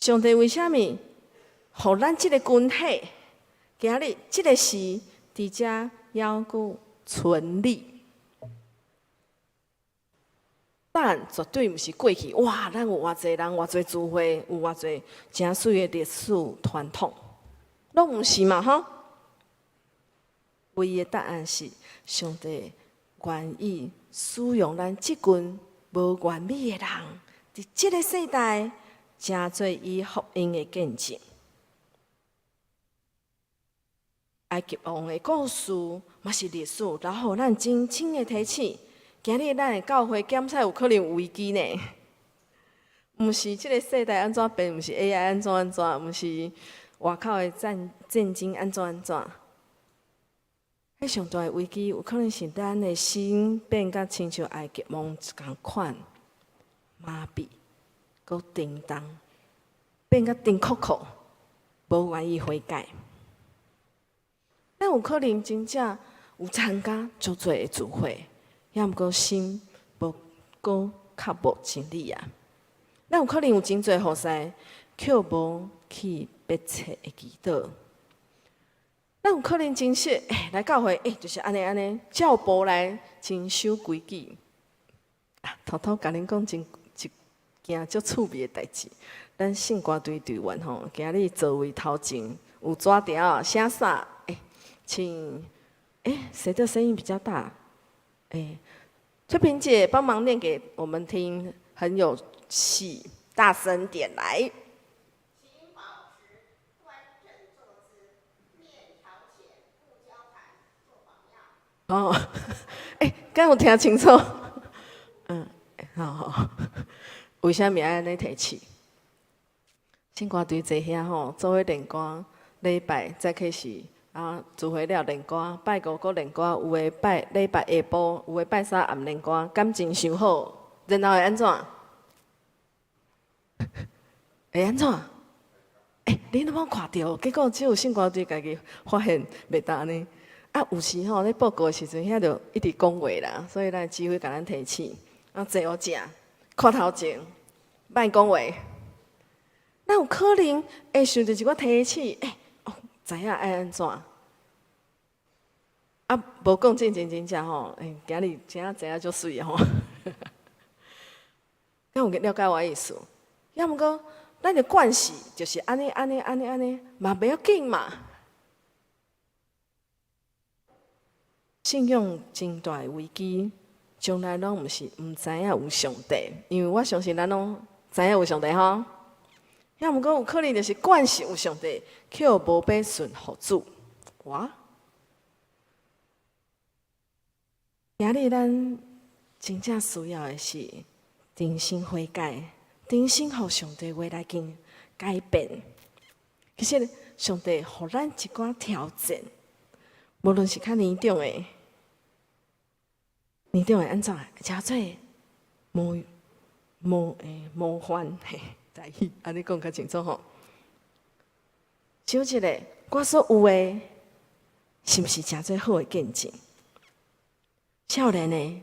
上帝為啥物予咱這個群體今日這個時佇遮猶閣存立？但絕對毋是過去哇！咱有偌濟人，偌濟聚會，有偌濟誠媠的歷史傳統，攏毋是嘛？吼！唯一的答案是，上帝願意使用咱這群無完美的人，佇這個世代，成做伊福音的見證。埃及王的故事嘛是歷史，留予咱真深的提醒。今日咱的教會檢測有可能有危機呢？毋是這個世代按怎變，毋是 AI 按怎按怎，毋是外口的戰爭按怎按怎。彼上大的危機，有可能是咱的心變甲親像埃及王仝款麻痹，閣沉重，變甲沉硞硞，無願意悔改。咱有可能真正有參加足濟的聚會。抑毋過心無閣較無真理啊！咱有可能有真濟服侍，卻無去迫切的祈禱。咱有可能真實，欸，來教會，欸，就是按呢按呢，照步來，真守規矩。啊，偷偷共恁講真一件足趣味的代誌。咱聖歌隊隊員吼，今日座位頭前有紙條寫啥？欸，請，欸，誰的聲音比較大？欸，翠萍姐幫忙念給我們聽，很有戲，大聲點來。請保持端正坐姿，面朝前，不交談，做榜樣。哦，欸，敢有聽清楚？嗯，好好。為啥物愛按呢提醒？聖歌隊坐遐吼，做伙練歌，禮拜再開始。啊，聚會了練歌，拜五閣練歌，有的拜禮拜下晡，有的拜三暗練歌，感情傷好，然後會按怎？會按怎？欸，你攏無看著，結果只有聖歌隊家己發現袂當呢。啊，有時吼咧報告的時陣，遐就一直講話啦，所以咱指揮共咱提醒，啊，坐好正，看頭前，莫講話。咱有可能會想著一寡提醒，欸，哦，知影愛按怎？啊，無講進前真正吼，欸，今日真正知影足媠的吼。敢有了解我意思？抑毋過，咱的慣勢就是按呢按呢按呢按呢，嘛袂要緊嘛。信仰真大的危機，從來攏毋是毋知影有上帝，因為我相信咱攏知影有上帝吼。抑毋過有可能就是慣勢有上帝，卻無欲順服主。哇！今日咱真正需要的是重新悔改，重新予上帝話來經改變。其實上帝予咱一寡挑戰，無論是較年長的，年長的按怎誠做模模欸模範嘿，台語按呢講較清楚吼。想一下，我所有的，是毋是誠做好的見證？少年的，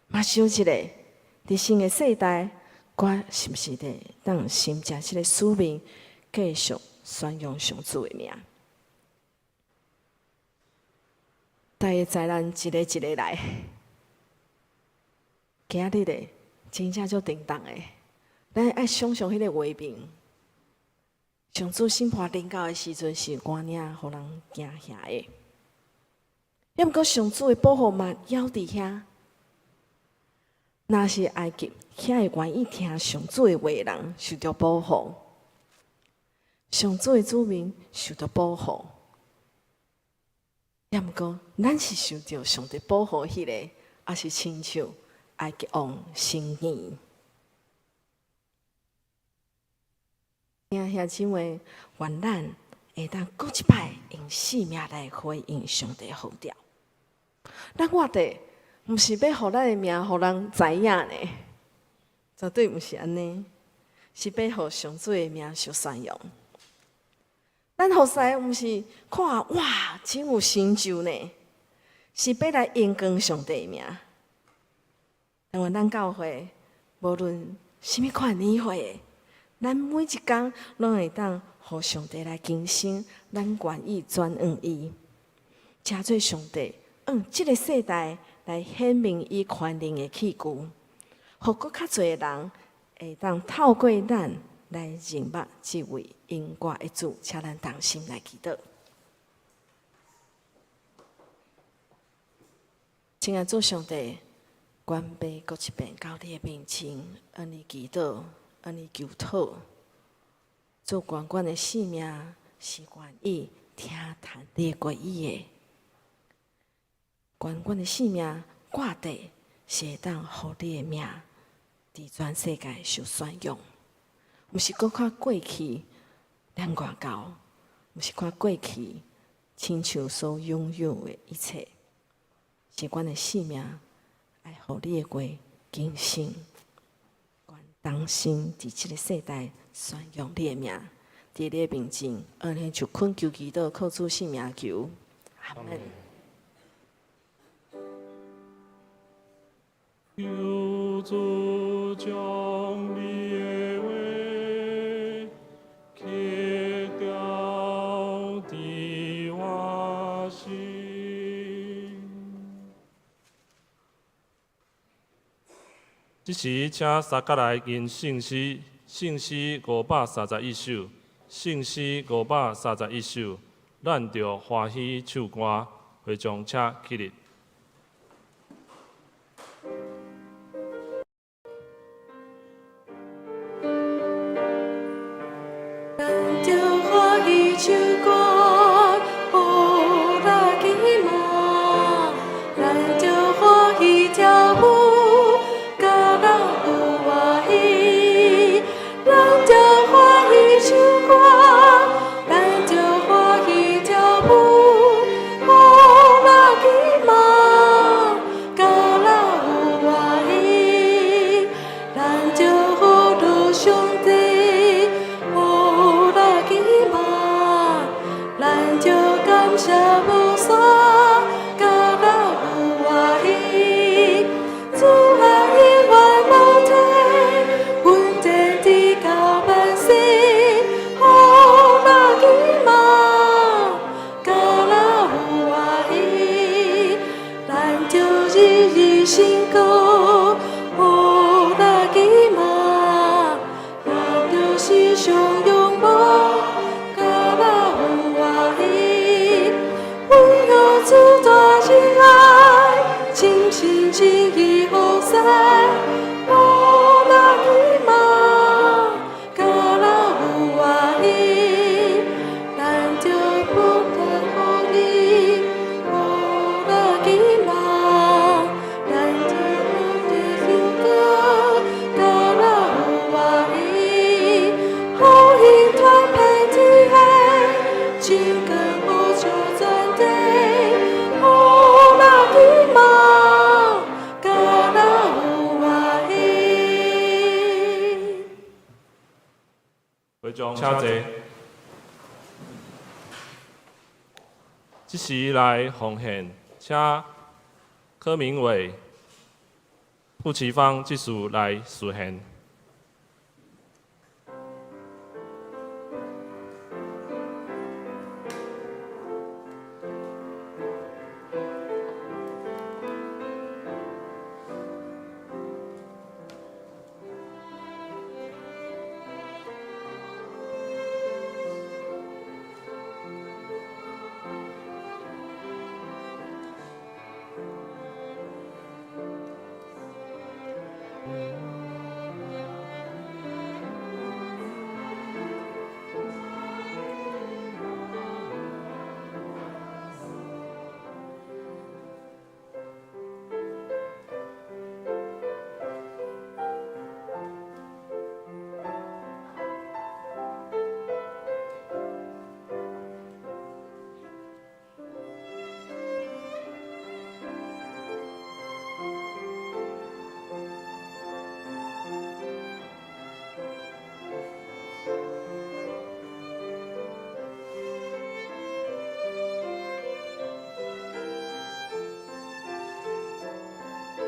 嘛想一下，佇新的世代，我是毋是會當承接這个使命，繼續宣揚上主的名？大家災難一个一个來，今日的真正足沉重的，咱愛想象彼个畫面。上主審判臨到的時陣是偌爾予人驚嚇的。抑毋過上主的保護嘛猶佇遐。若是埃及遐會願意聽上主的話的人受著保護，上主的子民受著保護。抑毋過咱是受著上帝保護彼个，抑是親像埃及王申言？兄姊妹，願咱會當閣一擺用性命來回應上帝呼召。咱活著，毋是欲予咱的名予人知影呢，絕對毋是按呢，是欲予上主的名受宣揚。咱服侍毋是看哇，真有成就呢，是欲來榮光上帝的名。因為咱教會無論啥物款年歲的，咱每一工攏會當予上帝來更新，咱願意轉向伊，成做上帝按這个世代來顯明伊權能的器具，予閣較濟人會當透過咱來認捌這位永活的主，請咱同心來祈禱。親愛主上帝，懸欲閣一遍到你的面前，向你祈禱，向你求討，主願阮的性命是願意聽從你的話語的，願阮的性命掛綴是會當予你的名佇全世界受宣揚，毋是閣看過去咱偌𠢕，毋是看過去親像所擁有的一切，是阮的性命愛予你的話更新，願同心佇這个世代宣揚你的名，佇你的面前，按呢就懇求祈禱，靠主聖名求，阿門。求主將你的話刻雕佇我心。這時，請三角來吟聖詩，聖詩531首，聖詩531首，咱著歡喜唱歌，會眾請起立。咱著歡喜唱歌，好來期望；咱著歡喜跳舞，甲人有歡喜。咱著歡喜唱歌，咱著歡喜跳舞，好來期望。請坐。這時來奉獻，請柯明偉、傅其芳執事來示獻。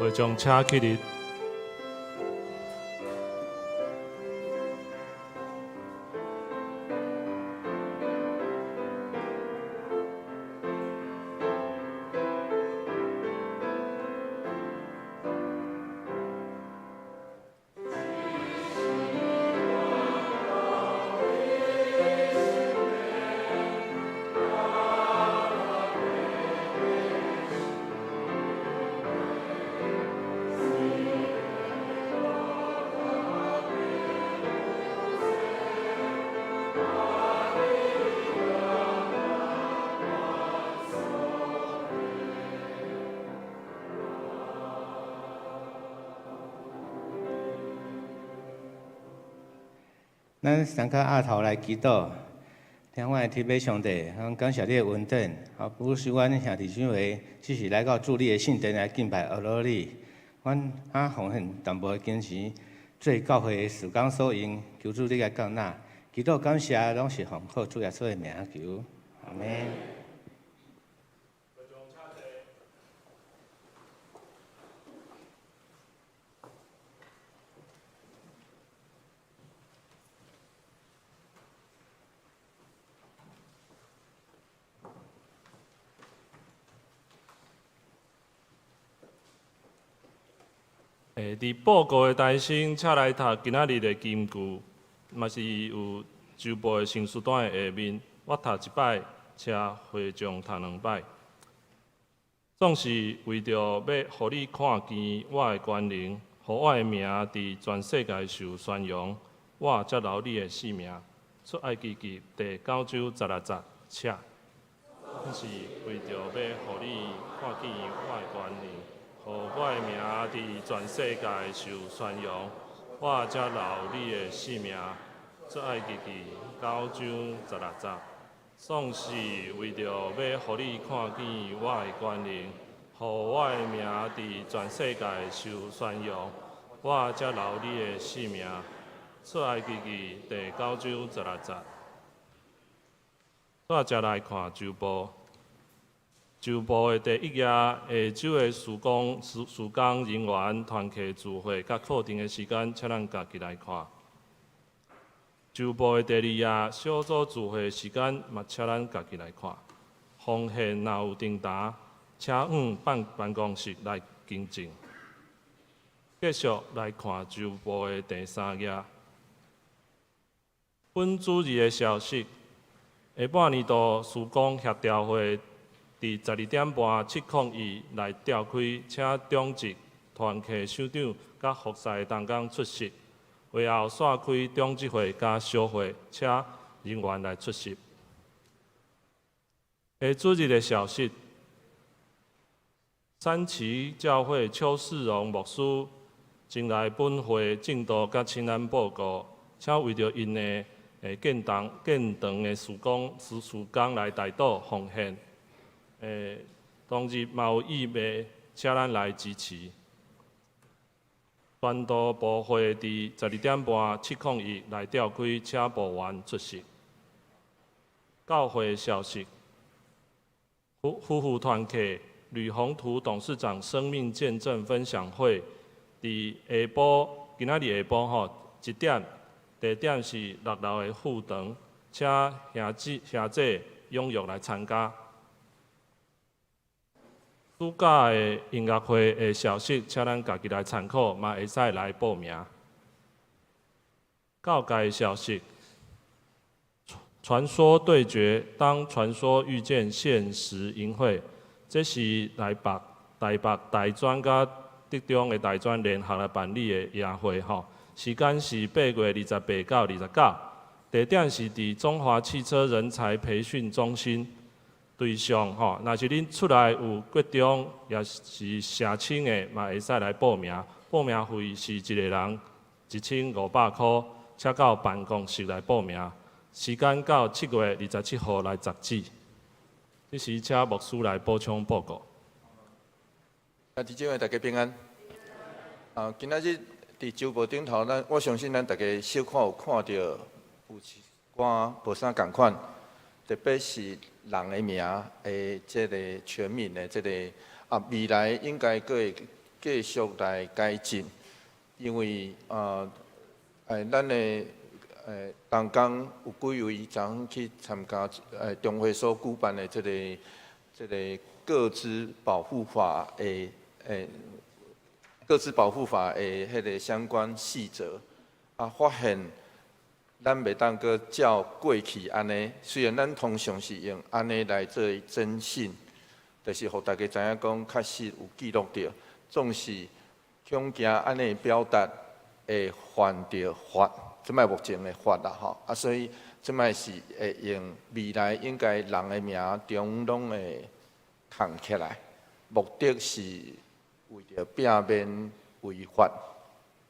會眾請起立。咱先較額頭來祈禱，聽阮的天父上帝，阮感謝你的恩典，啊，不使阮兄弟姊妹，只是來到主你的聖殿來敬拜阿羅你。阮啊奉獻淡薄的金錢，做教會的事工所用，求主你來降納。祈禱感謝，攏是奉靠主耶穌的名求，阿們。伫報告的台先，請來讀今仔日的金句，嘛是有周報的成書單的下面，我讀一擺，請會眾讀兩擺。總是為著欲予你看見我的權能，予我的名佇全世界受宣揚，我才留你的性命。出埃及記第九章十六節，請。是為著欲予你看見我的權能，予我的名佇全世界受宣揚，我才留你的性命。出埃及記九章十六節，總是為著欲予你看見我的權能，予我的名佇全世界受宣揚，我才留你的性命。出埃及記第九章十六節。煞才來看周報。周報的第一頁，下晝的事工事事工人員團契聚會佮課程的時間，請咱家己來看。周報的第二頁，小組聚會的時間，嘛請咱家己來看。奉獻若有訂單，請往辦辦公室來更正。繼續來看周報的第三頁。本主日的消息，下半年度事工協調會佇12點半701來召開，請長執、團契首長佮服侍的同工出席。會後煞開長執會佮小會，請人員來出席。下主日的消息，三旗教會邱世榮牧師前來本會證道佮請咱報告，請為著𪜶的建堂建堂的事工事事工來代禱奉獻。當日嘛有義賣，請咱來支持。傳道部會佇12點半701來召開，請部員出席。教會消息，夫婦團契呂宏圖董事長生命見證分享會，佇下晡，今仔日下晡吼一點，地點是六樓的副堂，請兄姊兄姐踴躍來參加。暑假的音樂會的消息，請咱家己來參考，嘛會使來報名。教界消息，傳說對決，當傳說遇見現實營會，這是台北、台北大專佮竹中的大專聯合來辦理的營會吼，時間是8月28到29，地點是佇中華汽車人才培訓中心。對象吼，若是恁厝內有國中，抑是社青的，嘛會使來報名。報名費是一個人1500箍，請到辦公室來報名。時間到7月27號來截止。這時請牧師來補充報告。兄弟姊妹大家平安。啊，今仔日佇週報頂頭，咱我相信咱大家小可有看著有一寡無啥仝款，特別是人的名的這個全名的這個啊，未來應該閣會繼續來改進，因為啊，咱的同工有幾位昨昏去參加中會所舉辦的這個個資保護法的個資保護法的彼個相關細則，啊，發現咱袂當閣照過去按呢，雖然咱通常是用按呢來做徵信，就是予大家知影講確實有記錄著，總是恐驚按呢表達會犯著法，這擺目前的法啦吼，啊，所以這擺是會用未來應該人的名中攏會囥起來，目的是為著避免違法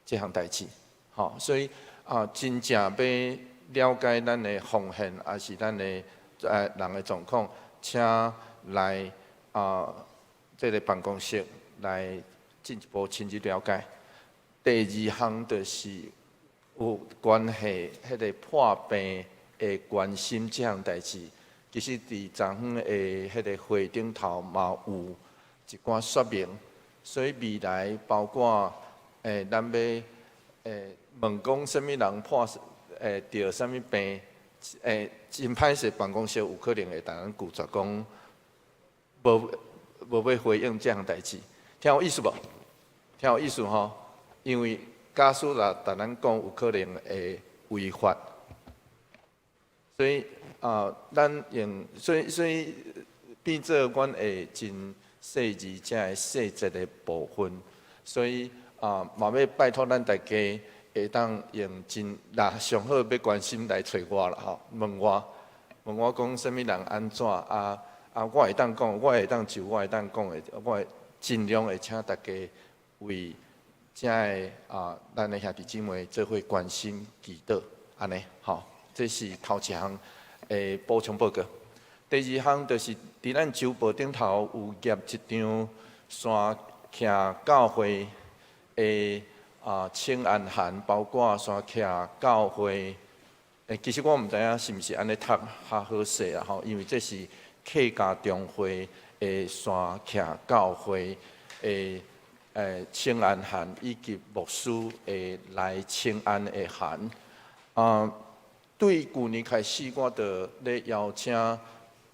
這項代誌，吼，所以啊，真正欲了解咱的奉獻，抑是咱的人的狀況，請來啊這個辦公室來進一步深入了解。第二項就是有關係彼個破病的關心這項代誌，其實佇昨昏的彼個會頂頭嘛有一寡說明，所以未來包括咱欲問講啥物人破著啥物病，真歹勢辦公室有可能會當咱拒絕講無欲回應這項代誌，聽有意思無？聽有意思吼？因為假使若共咱講有可能會違法，所以啊，咱用所以變做阮會真細緻這个細節的部分，所以啊，嘛欲拜託咱大家會當用真，若上好欲關心來揣我啦吼，問我講啥物人按怎啊啊，我會當講，我會當就我會當講的，我會盡量會請大家為遮个啊，咱的兄弟姊妹做伙關心祈禱，按呢吼，這是頭一項的補充報告。第二項就是佇咱週報頂頭有夾一張山徛教會的啊請安函，包括山徛教會。其實我毋知影是毋是按呢讀較好勢啦吼，因為這是客家中會的山徛教會的請安函，以及牧師的來請安的函。啊，對舊年開始，我就咧邀請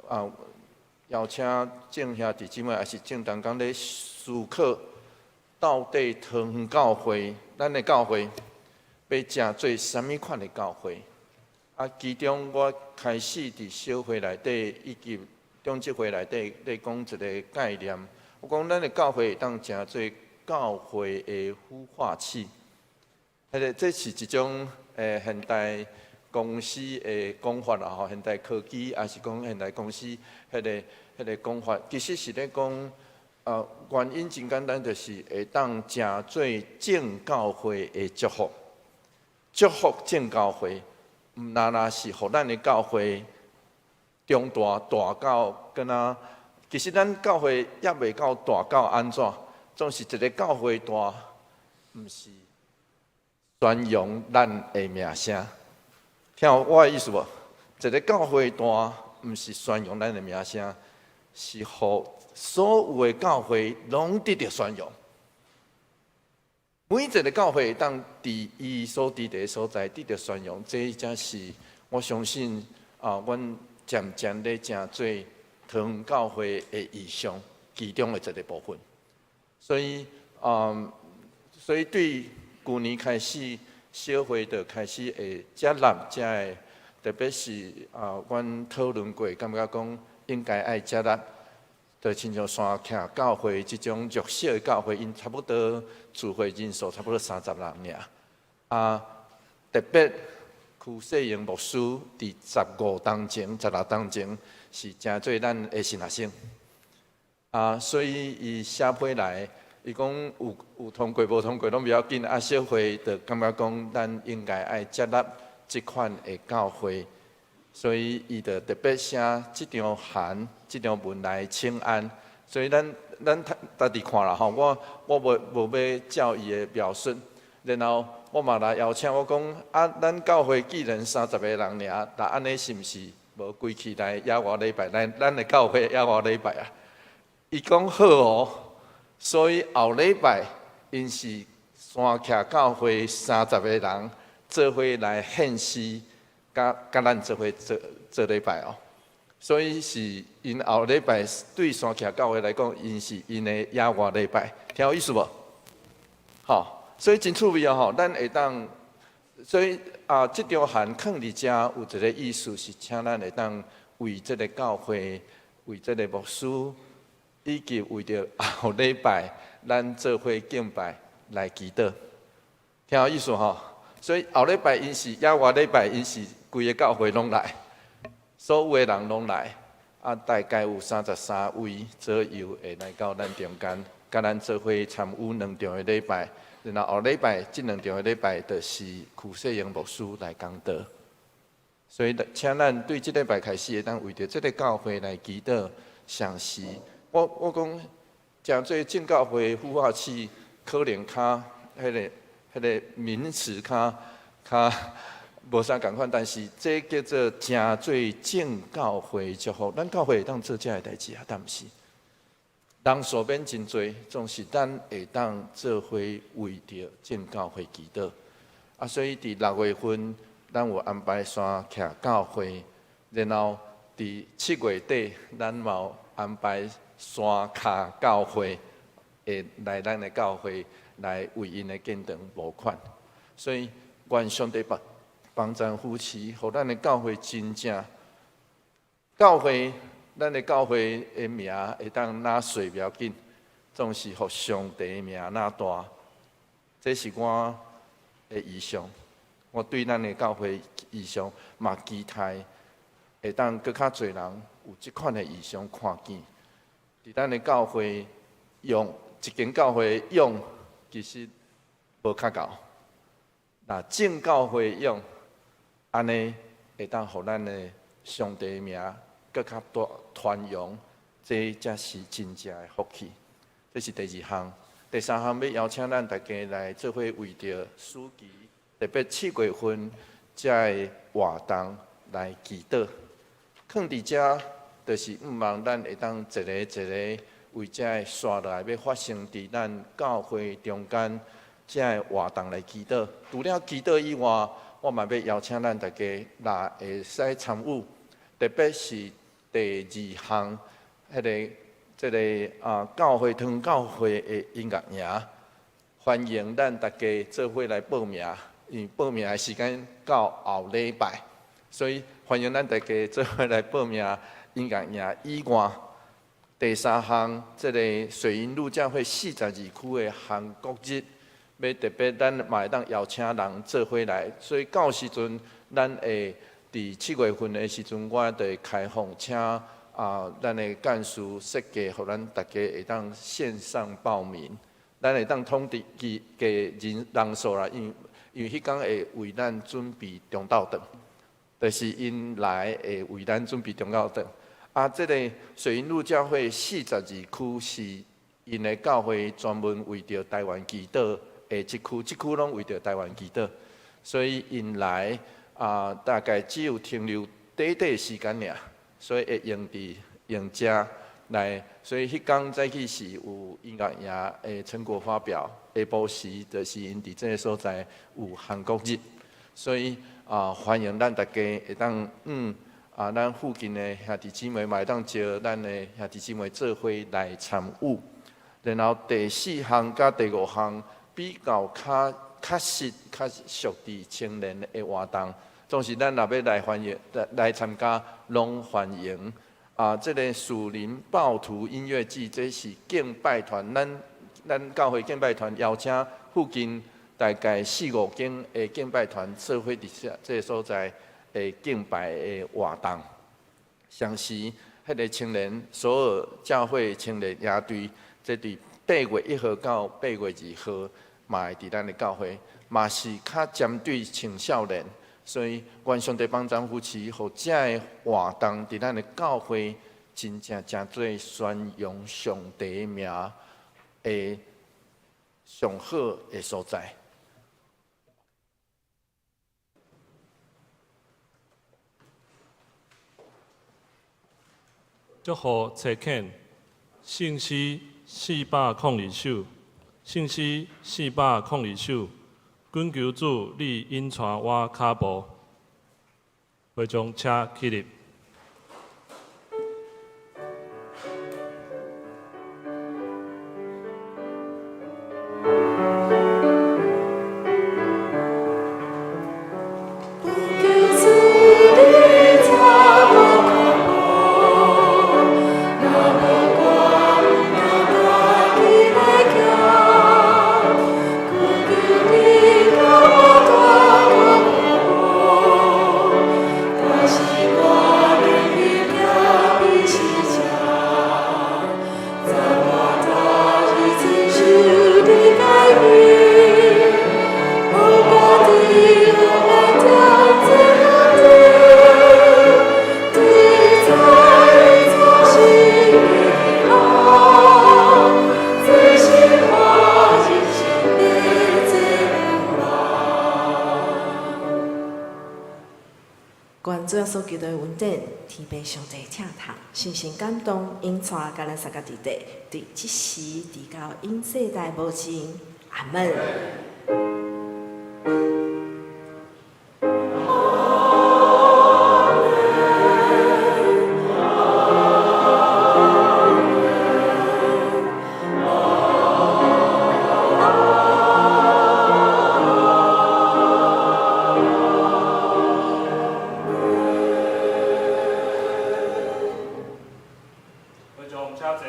啊，邀請眾兄弟姊妹，抑是眾同工咧思考，到底桃園教會，咱的教會欲成做啥物款的教會？啊，其中我開始佇小會內底以及長執會內底咧講一個概念，我講咱的教會會當成做教會的孵化器，彼個這是一種現代公司的講法啦吼，現代科技抑是講現代公司彼個講法，其實是咧講，原因真簡單，就是會當成做眾教會的祝福，祝福眾教會，毋但若是予咱的教會長大大到敢若，其實咱教會猶未夠大到按怎，總是一个教會大，毋是宣揚咱的名聲。聽有我的意思無？一个教會大，毋是宣揚咱的名聲，是予所有的教會攏得著宣揚。每一个教會當佇伊所佇的所在得著宣揚，這才是我相信啊，阮漸漸咧成做桃園教會的異象其中的一个部分。所以啊，所以對舊年開始，小會就開始會接納遮个，特別是啊，阮討論過，感覺講應該愛接納。就親像山徛教會這種弱小的教會，𪜶差不多聚會人數差不多30人爾。啊，特別區世榮牧師佇15冬前、16冬前是成做咱的神學生。啊，所以伊寫批來，伊講有通過無通過攏袂要緊。啊，小會就感覺講，咱應該愛接納這款的教會。所以伊就特別寫這張函、這張文來請安。所以咱家己看啦吼，我無欲照伊的描述，然後我嘛來邀請我講啊，咱教會既然30個人爾，那按呢是毋是無規氣來野外禮拜？咱的教會野外禮拜啊？伊講好哦，所以後禮拜𪜶是山徛教會30個人做伙來獻詩。佮咱做伙做做禮拜哦，所以是𪜶後禮拜對山徛教會來講，𪜶是𪜶的野外禮拜，聽有意思無？吼，所以真趣味哦吼，咱會當，所以啊，這張函囥佇遮有一個意思是，請咱會當為這个教會、為這个牧師，以及為著後禮拜咱做伙敬拜來祈禱，聽有意思吼？所以後禮拜𪜶是野外禮拜，𪜶是規个教會攏來，所有的人攏來，啊，大概有33位左右會來到咱中間，佮咱做伙參與兩場的禮拜。然後後禮拜這兩場的禮拜，就是區世榮牧師來講道。所以，請咱對這禮拜開始，會當為著這个教會來祈禱。上時，我講，誠濟正教會孵化器，可能較彼个名詞較無啥仝款，但是這叫做誠濟正教會祝福。咱教會會當做這个代誌啊，但毋是人數免真濟，總是咱會當做伙為著正教會祈禱。啊，所以佇6月份，咱有安排山徛教會，然後佇7月底，咱嘛有安排山跤教會會來咱的教會來為𪜶的建堂募款。所以願上帝幫贊扶持，予咱的教會真正教會，咱的教會的名會當若細袂要緊，總是予上帝的名若大。這是我的異象，我對咱的教會異象嘛期待會當閣較濟人有這款的異象看見。佇咱的教會用一間教會用，其實無較夠。若眾教會用，按呢會當予咱的上帝名閣較大傳揚，這才是真正的福氣。這是第二項。第三項欲邀請咱大家來做伙為著暑期，特別7月份這个活動來祈禱。囥佇遮，就是向望咱會當一个一个為這个紲落來欲發生佇咱教會中間這个活動來祈禱。除了祈禱以外，我嘛欲邀請咱大家，若會使參與，特別是第二項，彼个這个啊教會堂教會的音樂營，歡迎咱大家做伙來報名，因為報名的時間到後禮拜，所以歡迎咱大家做伙來報名音樂營以外，第三項，這个水銀路教會42區的韓國日，欲特別咱嘛會當邀請人做伙來，所以到時陣咱會佇7月份的時陣，我就會開放請啊，咱的幹事設計，予咱大家會當線上報名，咱會當統計計人數啦，因為彼工會為咱準備中晝頓，就是𪜶來會為咱準備中晝頓。啊，這个水銀路教會42區是𪜶的教會專門為著台灣祈禱的這區，這區攏為著台灣祈禱，所以𪜶來啊，大概只有停留短短時間爾，所以會用佇用遮來，所以彼工早起是有音樂營的成果發表，下晡時就是𪜶佇這个所在有韓國日，所以啊，歡迎咱大家會當啊，咱附近的兄弟姊妹嘛會當招咱的兄弟姊妹做伙來參與。然後第四項佮第五項比較較確實、較屬佇青年的活動，總是咱若欲來歡迎來來參加，攏歡迎。啊，這个屬靈暴徒音樂祭，這是敬拜團，咱咱教會敬拜團邀請附近大概四五間的敬拜團做伙佇這這个所在的敬拜的活動。同時，彼个青年所有教會青年營隊，這佇8月1號到8月2號，嘛會佇咱的教會，嘛是較針對青少年，所以願上帝幫贊扶持，予這个活動佇咱的教會真正成做宣揚上帝名的上好的所在。祝賀冊遣聖詩402首，聖詩402首，懇求主你引帶我跤步，會眾請起立。願主耶穌基督的恩典，天父上帝疼痛，聖神感動，引帶佮咱三个弟弟，對這時直到永世代無盡。阿門。會眾請坐。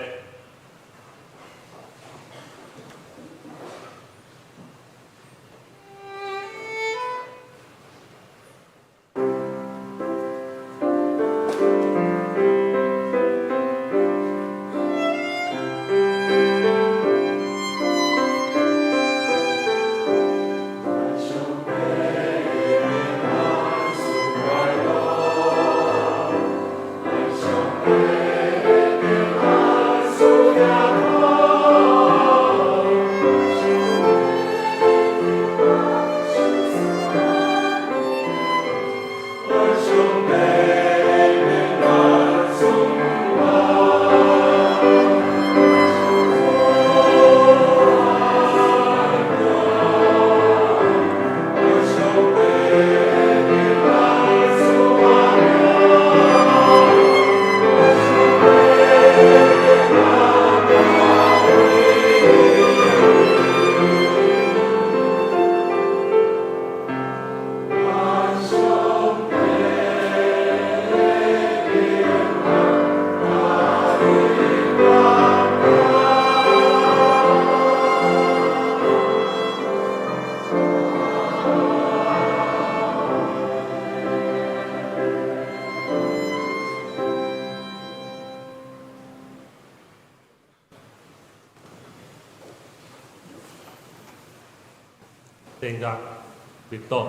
殿樂立倒。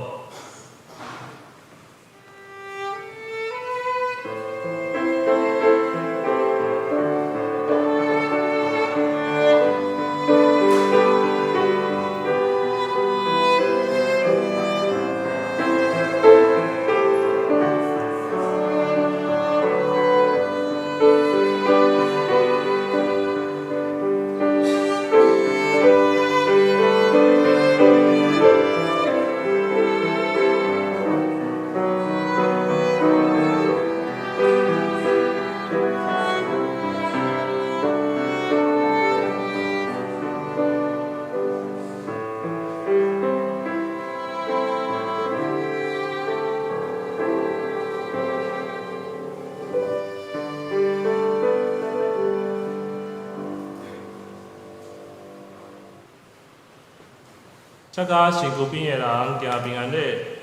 請佮身軀邊的人行平安禮，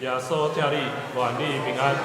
耶穌疼你，願你平安。